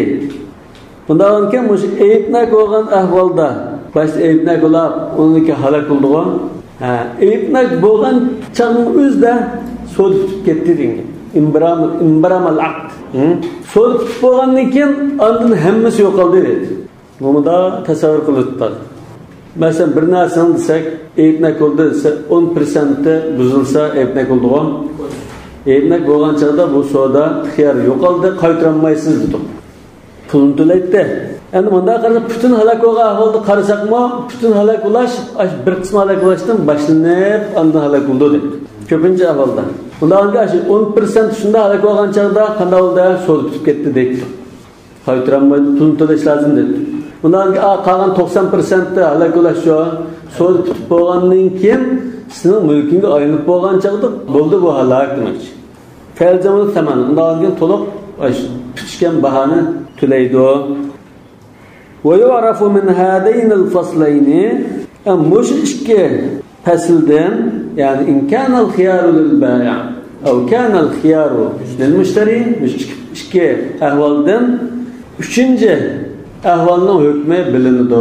Bundan keyin mush ayibnak bo'lgan ahvolda bosh ayibnak bo'lib uniki halak bo'ldi. Ha, ayibnak bo'lgan chaqning o'zida so'z tutib ketdi degan. İnbiram al-aqd. So'z tutib bo'lgandan keyin ondan hammasi yo'qoldi dedi. Buni da tasavvur qilib tutadi. Masalan, bir narsani desak, ayibnak bo'ldi desa, 10% buzilsa ayibnak bo'ldi. Ayibnak bo'lgan chog'da bu savdo xiyar yo'qoldi, qaytarolmaysiz dedi. Pulni to'laydi. Endi bunday qarasa butun halak bo'lgan ahvolda qarasakmi, butun halak bo'lash, bir qismi halak bo'lishdan boshlanib, ondan halak bo'ldi dedi. Ko'pincha ahvolda. Bundan keyin 10% shunda halak bo'lgan chog'da qanday bo'ldi? Savdo bitib ketdi deydi. Qaytarolmaydi, pulni to'lash lozim dedi. Bundan keyin qolgan 90% halak bo'lash shu savdo bitib bo'lgandan keyin sizning mulkingga aylanib bo'lgan chog'da bo'ldi bu halak demoqchi. Felzamul saman. Undan keyin to'liq pishgan bahoni to'laydi. Va yu'rafu min hadayn al-faslayn mush ikki fasldan, ya'ni in kana al-khiyaru lil-bai' aw kana al-khiyaru lil-mushtari, mush ikki ahvoldan uchinchi ahvolning hukmi bilinadi.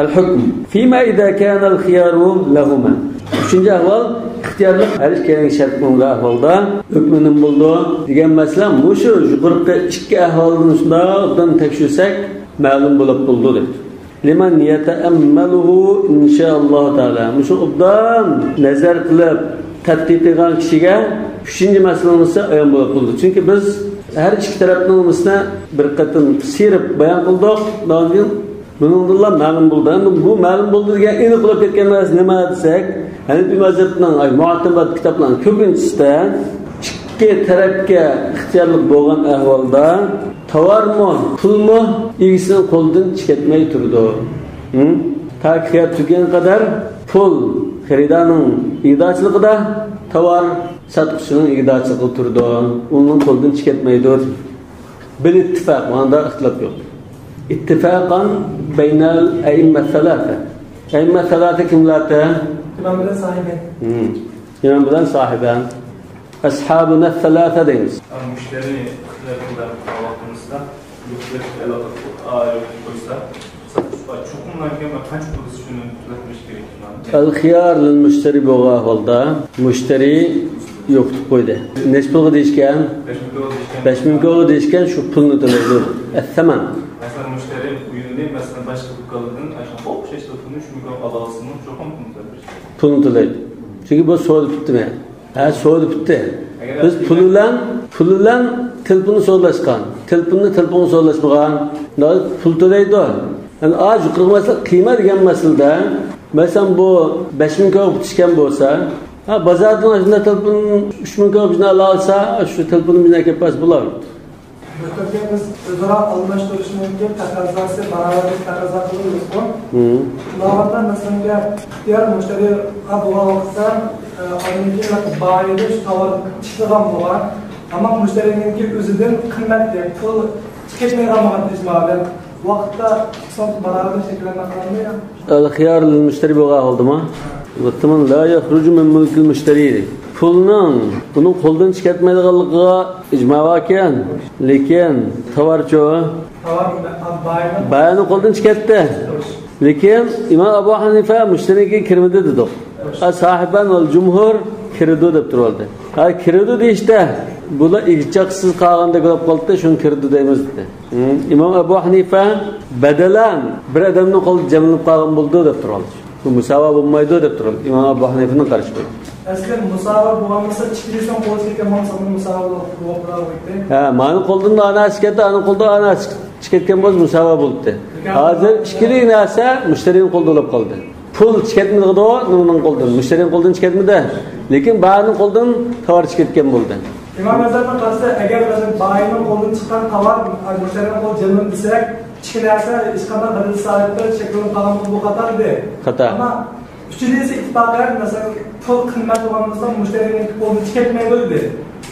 Al-hukm fima idza kana al-khiyaru lahuma. Uchinchi ahvol ixtiyorlik har ikkining shart bo'lgan ahvolda hukmi nima bo'ldi degan masala mushu yuqorqi ikki ahvolni shundoqdan tekshirsak ma'lum bo'lib bo'ldi dedi. Liman yata'ammaluhu inshaalloh taolo. Mushu obdan nazar qilib tadqiq qilgan kishiga uchinchi masalamiz ayon bo'lib bo'ldi. Chunki biz har ikki tarafning misini bir qatim sirib bayon qildik. Lekin buningla ma'lum bo'ldi. Endi bu ma'lum bo'ldi degan aniq bo'lib ketgan narsa nima desak, Hanafi mazhabining mu'tabar kitoblarning ko'pinchisida ikki tarafga ixtiyorlik bo'lgan ahvolda tovarmi, pulmi egasining qo'lidan chiqatmay turdi. Ta xiyar tugagan qadar pul xaridorning igdorchiligida, tovar sotuvchining igdorchiligida turdi. Uning qo'lidan chiqatmaydi. Bil ittifoq, bunda ixtilof yo'q. İttifaqan beynel aimma thalatha. Aimma thalatha kimlarda? İmam bilen sahiben. İmam bilen sahiben. Ashabuna thalatha deymiz. Müşteri ixtilafında vaxtımızda yoxsa əlaqə qoysa, El-xiyar lil-müşteri bo'lgan ahvolda mushtari yo'qitib qo'ydi. Necha pulga deyishgan? 5000 pulga deyishgan, shu pulni to'laydi. Es-saman. Masalan, mushtari uyini, masalan, boshqa do'konlardan o'xshash pulni shunga ololsin, cho'qim pulni to'laydi. Pulni to'laydi. Chunki bu so'rab bitdimi? Ha, so'rab bitdi. Biz pul bilan telefonni so'rlashgan. Telefonni telefonga so'rlashmagan. Pul to'laydi. Yani az yuqori masala qiymat degan masalada, masalan bu 5000 ko'p bitishgan bo'lsa, ha bozordan shunda telefon 3000 ko'p bizni olsa, shu telefonni bizga kelib bo'ladi. Biz o'zaro almashtirishning taqozosi barobarlik taqozo qilamiz. Ulardan masalan ixtiyor mushtariga bo'lgan vaqtda odamga boyida shu tovar chiqadigan bo'lgan, ammo mushtarininki o'zidan qimmat pul chiqmaydigan bo'lgan ijmolan vaqtda barobarlik shakllanma qilinmaydi. El-xiyar lil-mushtari bo'lgan oldimi? Va la yakhruju min mulkil mushtari. Pulning buni qo'ldan chiqarmaydiganligiga ijmo ekan, lekin tovarchi bayani qo'ldan chiqardi. Lekin Imom Abu Hanifa mushtariga kirmadi dedi. Sahiban val jumhur kirdi deb turdi. Ha kirdi deyishda bular ichaqsiz qolganda bo'lib qoldi, shuni kirdi deymiz dedi. Imom Abu Hanifa badalan bir odamning qo'li jamlanib qolgan bo'ldi deb turdi. Bu musava bo'lmaydi deb turdi. Imom Abu Hanifaning qarashi bu. Aslida musava bo'lmasa chiqilsan qo'l ketgan bo'lsa musava bo'ladi. Ha, mani qo'ldan anasi ketdi, ani qo'ldan anasi chiqayotgan bo'lsa musava bo'ldi. Hozir ikkili narsa mushtarining qo'lida bo'lib qoldi. Pul chiqatmadi, nimaning qo'ldan? Mushtarining qo'ldan chiqatmadi. Lekin barining qo'ldan tovar chiqayotgan bo'ldi. İmam Azam'ın qarşısı eğer bayinin qo'ldan chiqqan tovar mushtarining qo'l jamlanib desak, ikki narsa hech qanday badal sahibda shaklanib qolgan bu xatodir. Xato. Ammo uchinchisi ittifoqlar, masalan, pul qimmat bo'lgan bo'lsa, mushtarining qo'ldan chiqatmaydi dedi.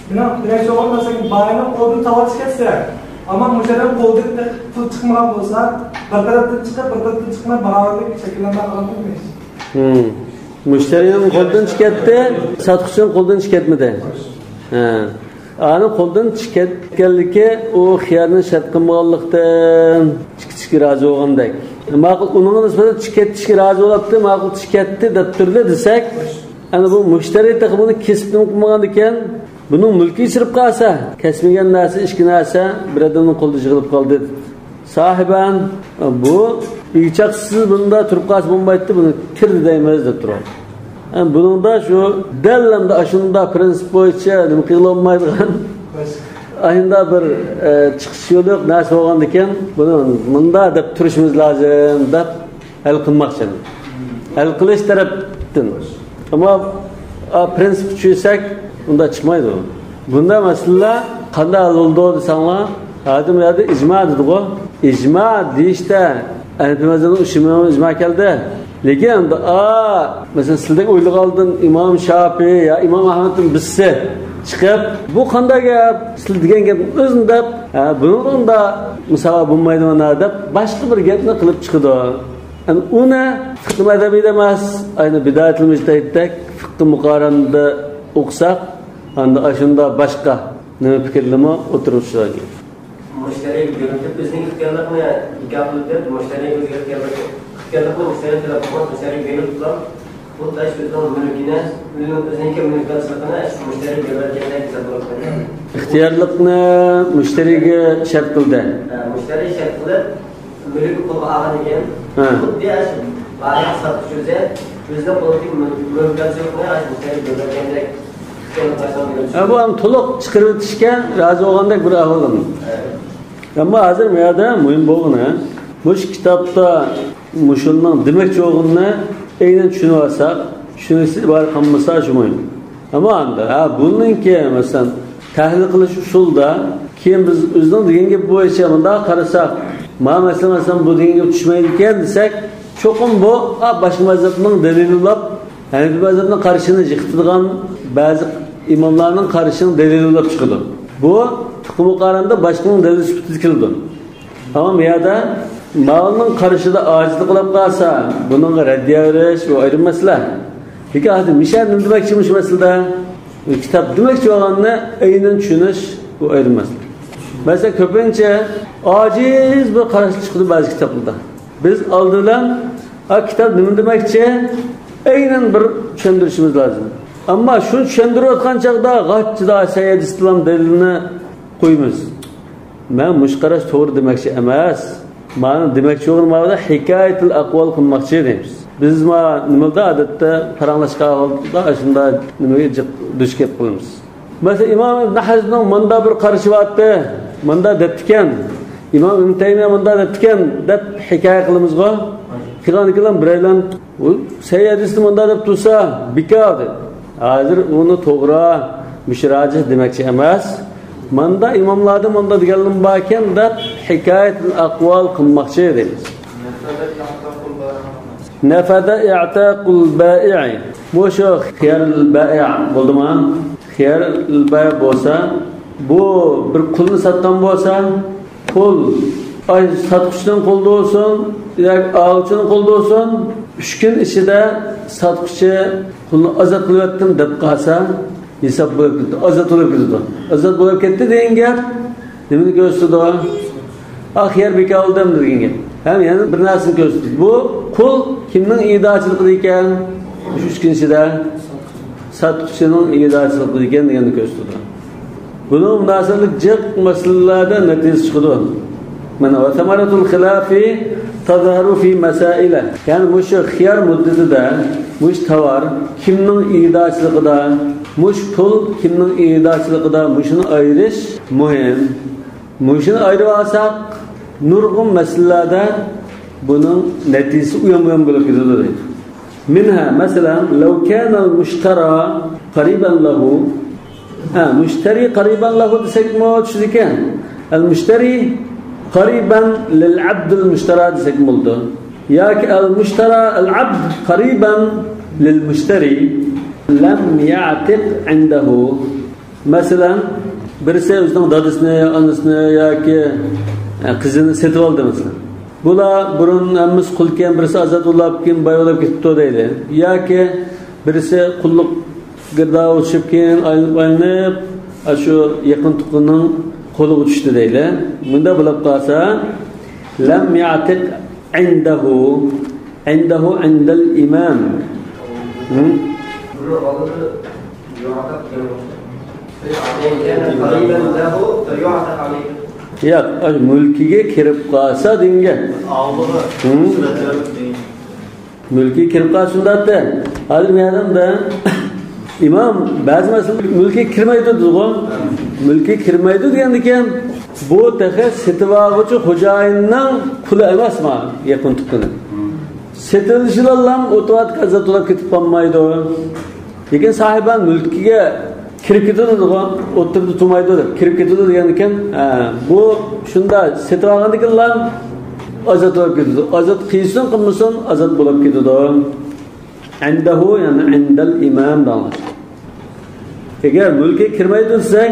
Buni demak bo'lgan, masalan, bayinin qo'ldan tovar chiqatsa, ammo mushtarining qo'ldan pul chiqmagan bo'lsa, bir tarafdan chiqib, bir tarafdan chiqmay barobarlik shakllanma qilmaymiz. Mushtarining qo'ldan chiqatdi, sotuvchining qo'ldan chiqatmadi. Ha. Ani qo'ldan chiqatganligi u xiyarni shart qilmaganlikdan chiqishga rozi bo'lgandek. Ma'qul uning nisbatan chiqatishga rozi bo'libdi, ma'qul chiqatdi deb turdi desak, ana bu mushtari buni kesib qilmagan ekan, buning mulki chirib qolsa, kesmagan narsa, ikki narsa bir odamning qo'lida yig'ilib qoldi. Sahiban bu ichaqsiz bunda turib qolsa bo'lmaydi, buni kirdi deymiz deb turadi. Yani bunun da şu dellemde aşında prensip bo'yicha nima qilolmaydigan ayında bir chiqish yo'li yo'q narsa bo'lgan ekan, buni bunda deb turishimiz lozim deb hal qilmoqchi. Hal qilish tarafdan. Ammo prensip tushsak unda chiqmaydi u. Bunda masala qanday hal bo'ldi desanglar, hozir bu yerda ijmo dedi-ku. Ijmo deyishda Hanafi mazhabining ijmo keldi. Lekin endi masalan sizdan o'ylagan oldin Imom Shofiy yo Imom Ahmadning birisi chiqib, bu qanday gap, siz degan gap o'zini deb, buni unda musava bo'lmaydi mana deb boshqa bir gapni qilib chiqadi. Yani uni fiqh mazhabida emas, ayni bidayatul mujtahidda fiqh muqoranda o'qisak, anda shunda boshqa nima fikrlimi o'tirib chiqadi. Mushtari ko'rinib o'zining ixtiyorligini nikoh qilib berib, mushtari o'ziga ixtiyorlikni mushtari talab qilib, mushtari berib turib, bu tash o'zining mulkini, o'zining mulkdorchiligini mushtari bergandan hisoblanadi. Ixtiyorlikni mushtariga shart qildi. Mushtari shart qilib, mulkni qo'lga olgan ekan, xuddi shu bayi sotuvchi o'zining qo'lidagi mulkdorchilikni mushtari bergandek. Bu ham to'liq chiqarib o'tishga rozi bo'lgandek bir ahvol. Ammo hozir bu yerda muhim bo'lgani, bu kitobda mushunning demakchi bo'lganini aynan tushunib olsak, tushunisi bor qilmasa shu muhim. Ammo endi ha buningki masalan tahlil qilish usulida keyin biz o'zining degan gap bo'yicha bundoq qarasak, ma masalan bu degan gap tushmaydi ekan desak, cho'qim bu boshqa mazhabning dalililab, Hanafi mazhabning qarshini yiqitadigan ba'zi imomlarning qarshini dalililab chiqadi. Bu fiqh muqoranda boshqaning dalil sifatida keladi. Ammo bu yerda malning qarshida ojizlik qilib qolsa, buningga raddiya berish bu ayrim masala. Lekin hozir mishan nima demoqchi shu masalada? Kitob demoqchi bo'lganini aynan tushunish bu ayrim masala. Masalan, ko'pincha ojiz bir qarash chiqdi ba'zi kitoblarda. Biz oldin kitob nima demakchi aynan bir tushuntirishimiz lozim. Ammo shuni tushuntirayotgan chog'da g'achchida Sayyid Islom dalilini qo'yamiz. Men mush qarash to'g'ri demakchi emas. Mana demakchi bo'lgan hikoyatul aqvol qilmoqchi deymiz. Biz ma nimada odatda paranglashgan holda shunda nimaga duch kelib qolamiz. Masalan, Imom Ibn Hazmning munda bir qarashi bordi, munda debdikan, Imom Ibn Taymiya munda debdikan deb hikoya qilamizg'o. Qilgan ekan biraylan u Sayyid munda deb tursa bekor deb. Hozir uni to'g'ri mushrajih demakchi emas. Manda imomlarda munda deganlim bor ekan deb hikoyatul aqvol qilmoqchi deymiz. Nafada i'taqul bai'i. Bu shu xiyarul bai' bo'ldimi? Xiyarul bai' bo'lsa, bu bir qulni sotgan bo'lsa, qul ay sotquchining qo'lida bo'lsin yoki oluvchining qo'lida bo'lsin, 3 kun ichida sotquchi qulni ozod qilyaptim deb qolsa, hisob bo'lib ketdi, ozod bo'lib ketdi. Ozod bo'lib ketdi degan gap nimani ko'rsatadi? Xiyar bekor oldim degan gap. Ham yana bir narsani ko'rsatdi. Bu qul kimning idochiligida ekan? Shu 3 kun ichida sotquchining idochiligida ekan deganni ko'rsatdi. Buning munosabatli jiq masalalarda natija chiqadi. Mana va samaratul xilafi tazharu fi masaila. Ya'ni mushu xiyar muddatida mush tovar kimning idochiligida, mush pul kimning idochiligida, mushuni ayirish muhim. Mushuni ayirib olsak, nurg'un masalalarda buning natijasi uyon-buyon bo'lib ketadi deydi. Minha masalan, law kana al-mushtara qariban lahu. Ha, mushtari qariban lahu desakmi tushdi ekan. Al-mushtari qariban lil-abd al-mushtara desak bo'ldi. Yoki al-mushtara al-abd qariban lil-mushtari lam ya'tiq indahu. Masalan, birisi o'zining dadasini, onasini yoki qizini setib oldi masalan. Bular burun hammasi qul ekan, birisi ozod bo'lib, keyin boy bo'lib ketibdi deydi. Yoki birisi qulluq girdobga tushib, keyin aylanib shu yaqin tuqqanning qo'liga tushdi deydi. Bunda bo'lib qolsa, lam ya'tiq indahu, indahu indal imam. Buni oldida yu'taq degan. Yo'q, mulkiga kirib qolsa degan. Mulkiga kirib qolsa shundada. Hozir men imom ba'zi masala mulkiga kirmaydi dedi-ku. Mulkiga kirmaydi degan ekan, bu taxa setib olg'uchi xo'jayinning puli emasmi yaqin tuqqani. Setilishilar otomatik azot bo'lib ketib qolmaydi. Lekin sahiban mulkiga kirib ketadi degan, o'tirdi turmaydi deb kirib ketadi degan ekan, bu shunda setib olgandikinlar ozod bo'lib ketadi. Ozod qilsin qilmasin ozod bo'lib ketadi. Indahu ya'ni indal imom degan. Agar mulkka kirmaydi desak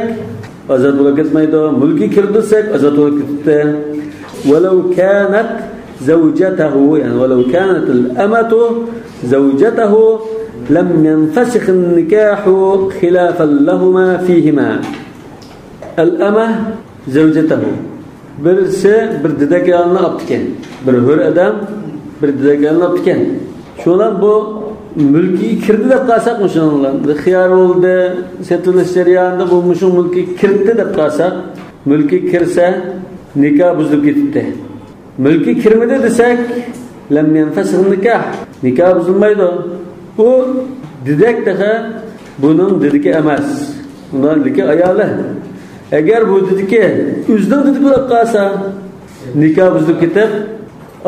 ozod bo'lib ketmaydi, mulkka kirdi desak ozod bo'lib ketdi. Walau kanat zawjatahu ya'ni walau kanat al-amatu zawjatahu لم ينفسخ النكاح خلافا لهما فيهما. الأمة زوجته. Birisi bir didakalını aptiken. Bir hür adam bir didakalını aptiken. Şundan bu mülki kirdi deb qalsak şundan. Xiyar oldu, setilish jarayonida bu mushu mulki kirdi deb qalsak, mulki kirsa nikoh buzilib ketibdi. Mulki kirmadi desak, lam yanfasix nikoh. Nikoh buzilmaydi. Bu didak daha bunun dediki emas. Bundan ayoli. Agar bu dediki o'zining dediki bo'lib qolsa, nikoh buzilib ketib,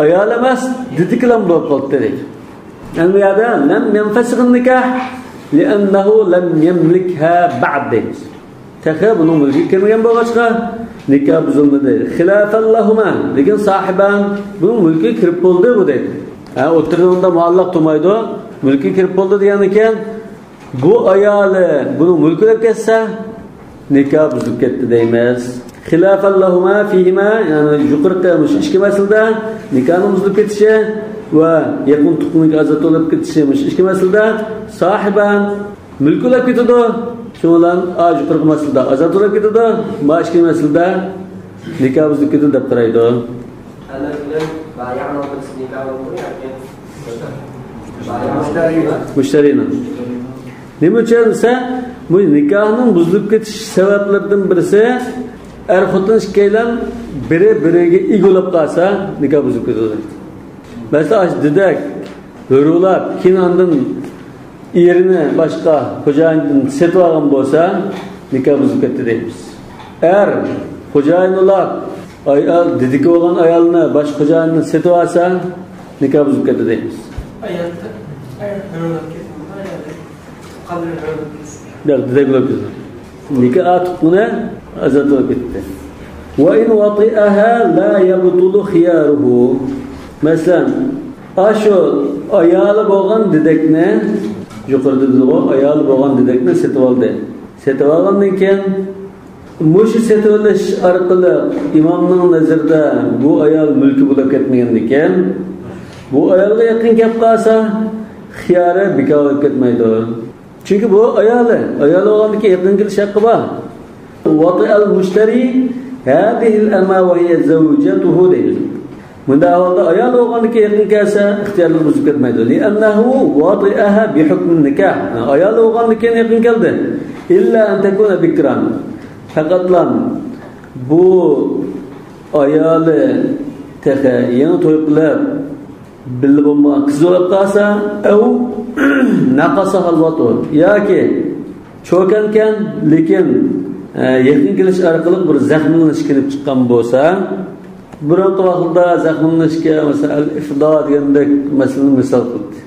ayol emas, dedikilam bo'lib qoldi dedik. Yani bu yerda lam yanfasix nikoh li'annahu lam yamlikha ba'd deymiz. Taxa bunun mulki kirmagan bo'lg'achqa nikoh buzilmadi. Xilafan lahuma, lekin sahiban bunun mulki kirib bo'ldi bu deydi. Ha, o'tirganda muallaq turmaydi. Mulki kirib bo'ldi degan ekan, bu ayoli buni mulki deb ketsa, nikoh buzilib ketdi deymiz. Xilafan lahuma fihima, ya'ni yuqorida ikki masalada nikohning buzilib ketishi va yaqin tuqqanning ozod bo'lib ketishi ikki masalada sahiban mulki bo'lib ketadi. Shu bilan yuqorqi masalada ozod bo'lib ketadi, ma ikki masalada nikoh buzilib ketdi deb qaraydi. Ana bilan Müşterinin. Nima uchun desa, bu nikohning buzilib ketish sabablaridan birisi er xotin ikkalan biri biriga ega bo'lib qolsa nikoh buzilib ketadi. Masalan, dedak hurulab keyin ondan erini boshqa xo'jayindan setib olgan bo'lsa nikoh buzilib ketdi deymiz. Er xo'jayin ulab ayol dediki bo'lgan ayolni boshqa xo'jayindan setib olsa nikoh buzilib ketdi deymiz. Dedak bo'lib ketdi. Nikoh tuqquni azat bo'lib ketdi. Va in wati'aha la yabtulu khiyaruhu. Masalan, shu ayoli bo'lgan dedakni yuqorida dedigo, ayoli bo'lgan dedakni setib oldi. Setib olgandan keyin mushu setib olish orqali imomning nazarida bu ayol mulki bo'lib ketmagan ekan, bu ayolga yaqin kelib qolsa, xiyori bekor bo'lib ketmaydi. Chunki bu ayoli, ayoli bo'lgandan keyin yaqin kelish haqqi bor. Wati'al mushtari hadhihi al-ama wa hiya zawjatuhu deydi. Bunda avvalda ayol bo'lgandan keyin yaqin kelsa ixtiyorlik buzib ketmaydi. Li'annahu wati'aha bi hukm nikah. Ayol bo'lgandan keyin yaqin keldi. Illa an takuna bikran. Faqatlan bu ayoli tehe yangi to'y qilib birga bo'lmagan qiz bo'lib qolsa, au naqasa al-watu yoki cho'kankan, lekin yaqin kelish orqali bir zaxmlanish kelib chiqqan bo'lsa, biroq vaqtda zaxmlanishga masalan al-ifdo degandek masalani misol qildi.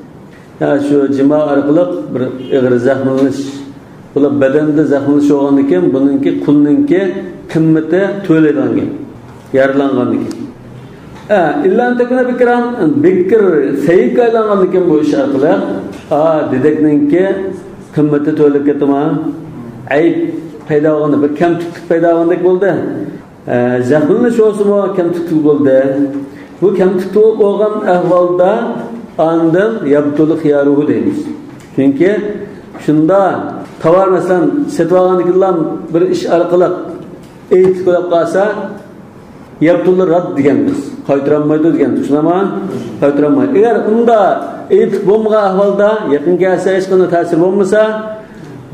Ya'ni shu jima orqali bir og'ir zaxmlanish, bular badanda zaxmlanish bo'lgandan keyin buningki qulninki qimmati to'laydigan, yaralangandan keyin. Illa an takuna bikran, bikr sayyik aylangandan keyin bu ish orqali dedakninki qimmati to'lab ketdimi? Ayb paydo bo'lganda bir kamtuklik paydo bo'lgandek bo'ldi. Zaxmlanish bo'lsa kamtuklik bo'ldi. Bu kamtuklik bo'lgan ahvolda andan yabtul xiyaruhu deymiz. Chunki shunda tovar masalan setib olgandan bir ish orqali aytib qo'yib qolsa yabtul rad deganmiz. Qaytarolmaydi degan, tushunami? Qaytarolmaydi. Agar unda aytib bo'lmagan ahvolda yaqin kelsa hech qanday ta'sir bo'lmasa,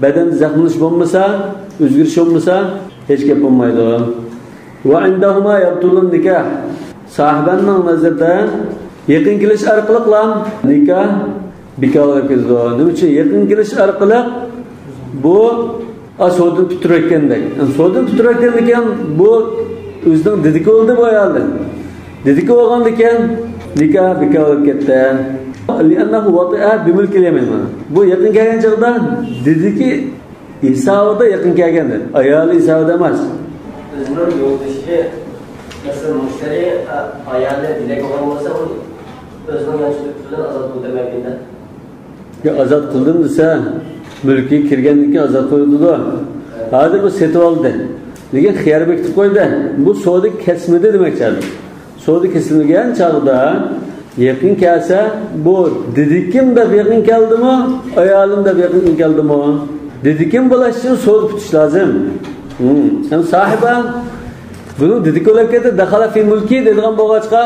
badanda zaxmlanish bo'lmasa, o'zgarish bo'lmasa hech gap bo'lmaydi. Va indahuma yabtulun nikah. Sahibanning nazarida yaqin kelish orqali nikoh bekor bo'lib ketadi. Nima uchun? Yaqin kelish orqali bu sodini tuturayotgandek. Sodini tuturayotgan ekan bu o'zining dediki bo'ldi bu ayolni. Dediki bo'lgandan keyin nikoh bekor bo'lib ketdi. Li'annahu wati'a bi mulki yamin. Bu yaqin kelgan chog'da dediki hisobida yaqin kelgan. Ayoli hisobida emas. O'zining yo'ldoshi masalan mushtari ayoli dedak bo'lgan bo'lsa, u o'zining yanchib puldan ozod bo'lmaydi. Ya ozod qildim desa, mulki kirgandan keyin ozod qo'yildi. Hozir bu setib oldi. Lekin xiyar bekitib qo'ydi. Bu savdo kesmidi demakchi. Savdo kesilmagan chog'da yaqin kelsa, bu dedikim deb yaqin keldimi, ayolim deb yaqin keldimi? Dedikim bo'lish uchun savdo kutish lozim. Hem sahiba bunu dediki bo'lib ketdi, dakhala fi mulki dedigan bo'lg'achqa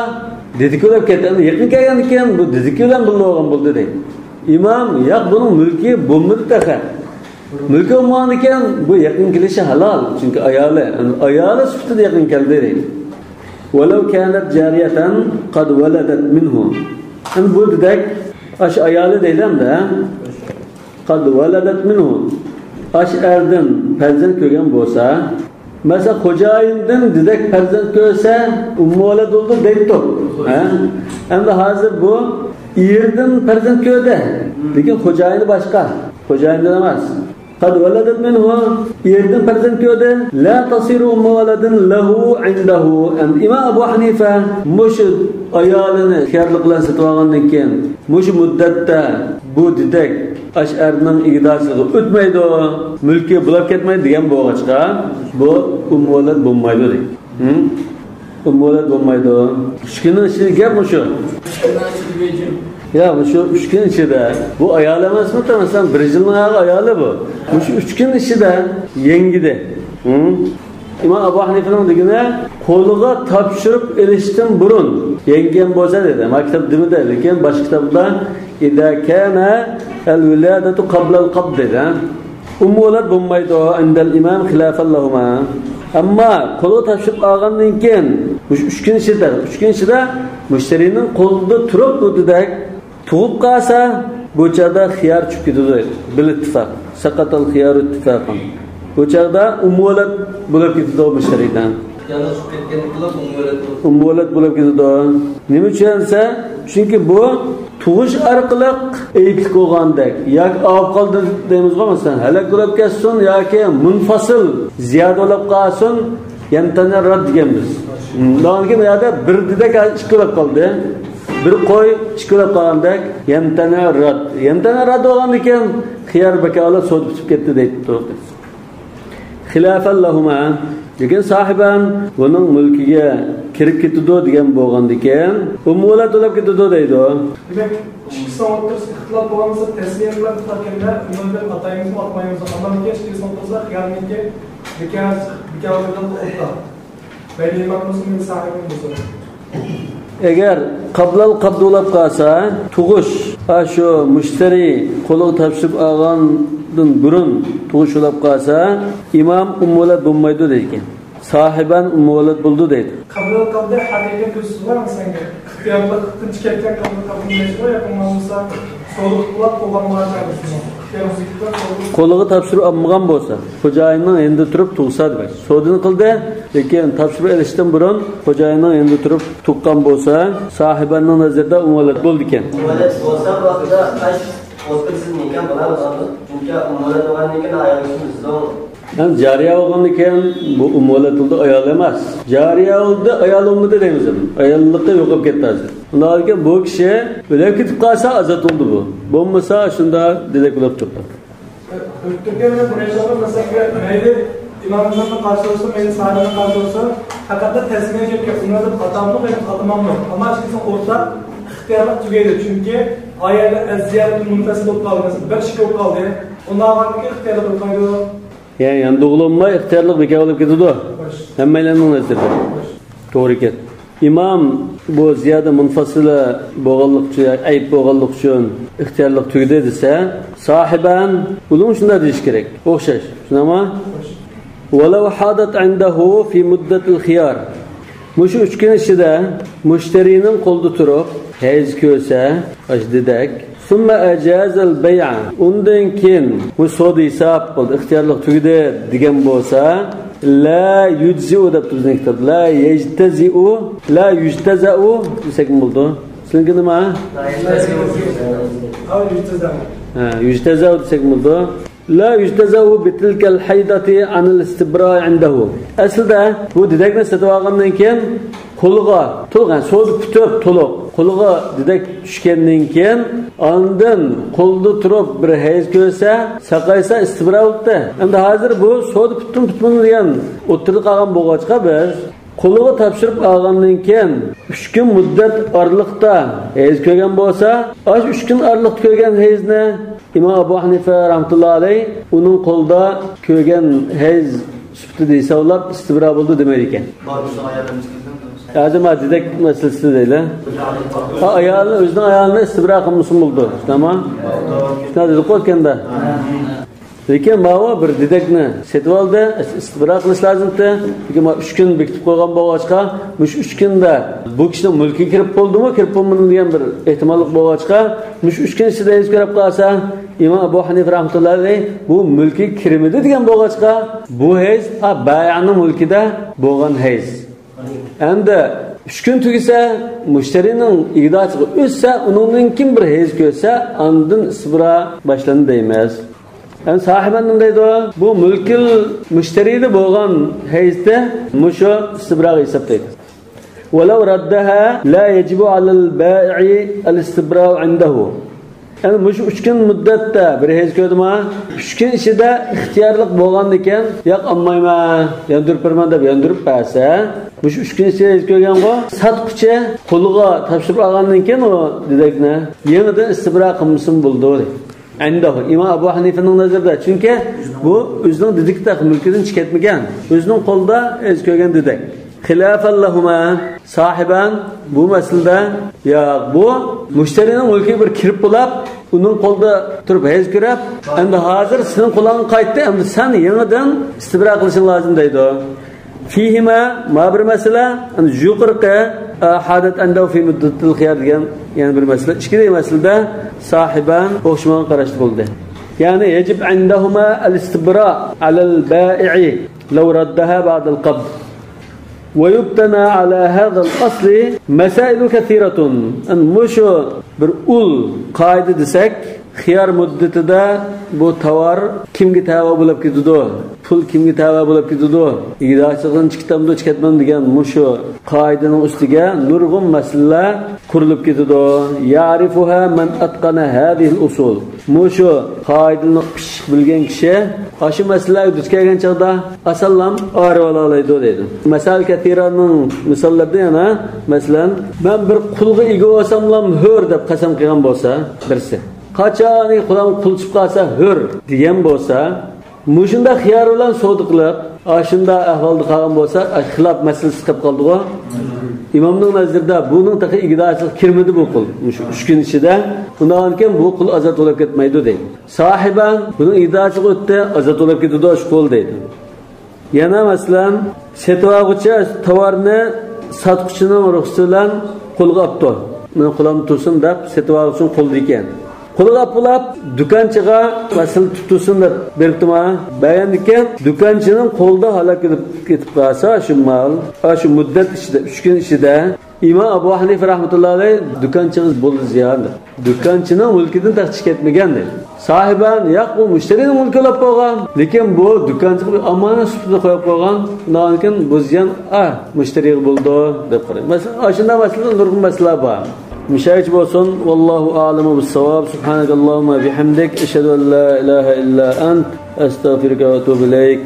dediki bo'lib ketdi. Yaqin kelgandan keyin bu dediki bilan birga bo'lgan bo'ldi deydi. İmam yo'q bunun mulki bo'lmadi taxa. Mulki bo'lmagan ekan bu yaqin kelishi halol, chunki ayoli, ayoli sifatida yaqin keldi deydi. Walau kanat jariyatan qad waladat minhu. Endi bu dedak ash ayoli deydi hamda qad waladat minhu. Ash erdan farzand ko'rgan bo'lsa, masalan xo'jayindan dedak farzand ko'rsa, ummu valad bo'ldi deydi. Ha? Endi hozir bu erdan farzand ko'rdi, lekin xo'jayini boshqa, xo'jayindan emas. Qad waladat minhu, erdan farzand ko'rdi, la tasiru ummu waladin lahu indahu. Imom Abu Hanifa mushu ayolini xiyarlik bilan sotib olgandan keyin mushu muddatda bu dedak asharning igdorchiligi o'tmaydi, mulki bo'lib ketmaydi degan bo'lg'achqa bu ummu walad bo'lmaydi deydi. Ummu walad bo'lmaydi. 3 kunning ichida gap shu. Ya bu shu 3 kun ichida bu ayol emasmi? Masalan, 1 yilning ayoli bu. Bu shu 3 kun ichida yengidi. İmam Abu Hanife'nin degani qo'liga topshirib ilishdan burun yengan bo'lsa dedi. Ma kitob demadi, lekin boshqa kitobda idza kana al-wiladatu qabla al-qabd dedi. Ummulat bo'lmaydi indal imam xilafan lahuma. Ammo qo'liga topshirib olgandan keyin 3 kun ichida, 3 kun ichida mushtarining qo'lida turib bu dedak tug'ib qolsa, bu chaqda xiyar tushib ketadi. Bil ittifaq. Saqatal xiyaru ittifaqan. Bu chaqda ummulat bo'lib ketadi mushtaridan. Ummulat bo'lib ketadi. Nima uchun desa, chunki bu tug'ish orqali aytlik bo'lgandek, yoki olib qoldi deymizmi masalan, halak bo'lib ketsin yoki munfasil ziyoda bo'lib qolsin, yamtana rad deganmiz. Undan keyin bu yerda bir dedak ikki bo'lib qoldi. Bir qo'y ikki bo'lib qolgandek, yamtana rad. Yamtana rad bo'lgandan keyin xiyar bakola so'd bitib ketdi deydi. Xilafan lahuma. Lekin sahiban buning mulkiga kirib ketdi degan bo'lgandan keyin ummulat bo'lib ketdi deydi. Demak, ikkisi o'rtasida ixtilof bo'lgan bo'lsa, tasmiya bilan ixtilof kelganda, uni deb ataymiz, atmaymiz. Ammo lekin ikkisi o'rtasida xiyarniki bekor o'rta. Mayli imom bo'lsin, mayli sahibim bo'lsin. Agar qablal qabd bo'lib qolsa, tug'ish shu mushtari qo'liga topshirib olgandan burun tug'ish bo'lib qolsa, imom ummulat bo'lmaydi deydi. Sahiban ummulat bo'ldi deydi. Qablal qabd haqiqiy ko'zsiz var masalan, ixtiyorlik tinch ketgan qablal qabd deyishdi, yoki bo'lmasa so'liq qilib qo'llaniladi. Qo'liga topshirib olmagan bo'lsa, xo'jayinning endi turib tug'sa demak. Savdoni qildi, lekin topshirib olishdan burun xo'jayinning endi turib tuqqan bo'lsa, sahibanning nazarida ummulat bo'ldi ekan. Ummulat bo'lsa, vaqtida qash o'tkazsiz ekan bo'ladi, chunki ummulat bo'lgandan keyin ayolimiz Yani cariye olgandan keyin bu ummulat oldu ayol emas. Cariye oldu ayol olmadı deymiz. Ayollikka yo'qolib ketdi hozir. Undan keyin bu kishi o'lib ketib qolsa azat oldu bu. Bo'lmasa shunda dedak bo'lib turdi. O'ttirgan birinchi masalan, mayli imomning qarshi bo'lsa, mayli sahibining qarshi bo'lsa, haqiqatda tasmiya kelgan. Uni deb atammi, yoki atamammi? Ammo ikkisi o'rtaq ixtiyorlik tugaydi. Chunki ayollar aziyat munfasil bo'lib qoldi. Masalan, bir kishi bo'lib qoldi. Undan keyin ixtiyorlik bo'lib qoldi. Yani doğulunma ihtiyarlık bekar olup ketdi. Hammalarning nazarida. To'g'ri ket. İmam bu ziyada munfasila bo'lganlik uchun, ayb bo'lganlik uchun ixtiyorlik tugdi desa, sahiban uning shunday deyish kerak. O'xshash. Shunami? Walau hadat indahu fi muddatil xiyar. Mushu 3 kun ichida mushtarining qo'lida turib, hayz ko'rsa, ajdidek ثم أجاز البيع. Undan keyin bu savdo hisob qildi, ixtiyorlik tugdi degan bo'lsa, la yujzi'u deb bizning kitob, la yajtazi'u, la yujtaza'u desak bo'ldi. Sizniki nima? Ha, yujtaza'u desak bo'ldi. La yujtaza'u bitilkal haydati anil istibra'i indahu. Aslida bu dedakni sotib olgandan keyin qo'liga to'lgan savdo bitib to'liq qo'liga dedak tushgandan keyin ondan qo'lda turib bir hayz ko'rsa, saqaysa istibro bo'ldi. Endi hozir bu savdo bitdim bitmadi degan o'tirib qolgan bo'lg'achqa biz qo'liga topshirib olgandan keyin 3 kun muddat oraliqda hayz ko'rgan bo'lsa, ash 3 kun oraliqda ko'rgan hayzni İmam Abu Hanifa rahmatullohi alayh uning qo'lda ko'rgan hayz sifatida hisoblab istibro bo'ldi demaydi ekan. Hozir dedak masalasi deydi. Ha, ayolni o'zining ayolini istibro qilmasin bo'ldi. Tamam? Shunday dedik o'tganda. Lekin bava bir dedakni setib oldi, istibro qilish lozimdi. Lekin 3 kun bekitib qo'ygan bo'lg'achqa, mush 3 kunda bu kishining mulkiga kirib bo'ldimi, kirib bo'lmadimi degan bir ehtimollik bo'lg'achqa, mush 3 kun ichida hech ko'rib qolsa, İmam Abu Hanifa rahmatullohi alayh bu mulki kirmidi degan bo'lg'achqa, bu hayz bay'ning mulkida bo'lgan hayz. Endi 3 kun tugisa, mushtarining igdasiga o'tsa, uningdan kim bir hayz ko'rsa, andin istibro boshlandi deymiz. Yani sahibanning deydi, bu mulkil mushtarida bo'lgan hayzda mushu istibroga hisoblaydi. Walau raddaha la yajibu alal bai'i al-istibra'u indahu. Yani mushu 3 kun muddatda bir hayz ko'rdimi? 3 kun ichida ixtiyorlik bo'lgan ekan, yo'q olmayman, yondirib beraman deb yondirib bersa, mushu 3 kun ichida hayz ko'rgan-ku, sotquchi qo'liga topshirib olgandan keyin u dedakni yangidan istibro qilmasin bo'ldi. Indahu İmam Abu Hanife'nin nazarida. Çünkü bu özünün dedikte mülküden çıketmegen. Özünün kolda öz kögen dedik. Hilafan lehuma sahiben bu meselede ya bu müşterinin mülkü bir kirip bulup onun kolda turup hez görüp endi hazır senin kulağın qaytdı endi sen yeniden istibra qilishing lazım deydi. Fihima ma bir mesele yuqorqi hadat andahu fi muddatil xiyar degan yani bir mesele. İkki meselede sahiben o'xshamagan qarashda bo'ldi. Yani yecib indahuma al-istibra alal bai'i law raddaha ba'da al-qabd. ويبتنى على هذا الأصل مسائل كثيرة. أن مشو bir ul قاعدة desek xiyar muddatida bu tovar kimga tava bo'lib ketadi? Pul kimga tava bo'lib ketadi? Igdorchilikdan chiqtamdi, chiqatmam degan mushu qoidaning ustiga nurg'un masalalar qurilib ketadi. Ya'rifuha man atqana hadhihi al-usul. Mushu qoidani pishiq bilgan kishi shu masalaga duch kelgan chaqda asallam ayirib ola oladi deydi. Masal katiraning misollarida yana masalan men bir qulga ega bo'lsamlam hur deb qasam qilgan bo'lsa birisi qachon qulam qul chiqib qolsa hur degan bo'lsa, mushunda xiyar bilan savdo qilib, shunda ahvolda qolgan bo'lsa, xilof masalasi chiqib qoldi-ku. İmomning nazarida buning taqi igdorchilik kirmadi bu qul. Shu 3 kun ichida undan keyin bu qul ozod bo'lib ketmaydi deydi. Sahiban buning igdorchilik o'tdi, ozod bo'lib ketadi shu qul deydi. Yana masalan, setib olg'uchi tovarni sotquchining ruxsati bilan qo'lga olibdi. Men qulam tursin deb setib olg'uchining qo'lida ekan. Qo'lga pulab do'konchiga vasıl tutsin deb beribdimi? Bayandikan do'konchining qo'lida halok ketib qolsa shu mol, shu muddat ichida 3 kun ichida İmam Abu Hanife rahmetullahi alayh do'konchimiz bo'ldi ziyon deb. Do'konchining mulkidan taqchi ketmagan dedi. Sahiban yo'q bu müşterinin mulki olib qo'ygan, lekin bu do'konchiga bir omonat sifatida qo'yib qo'ygan. Undan keyin bu ziyon müşteriga bo'ldi deb qaraydi. Masalan, shunda masalan nurg'un masala bor. Müşahit bolsun. Vallahu a'lemu bis-savab. Subhanakallahumma bihamdik. Eşhedü en la ilahe illa ent. Estağfiruke ve etûbü ileyk.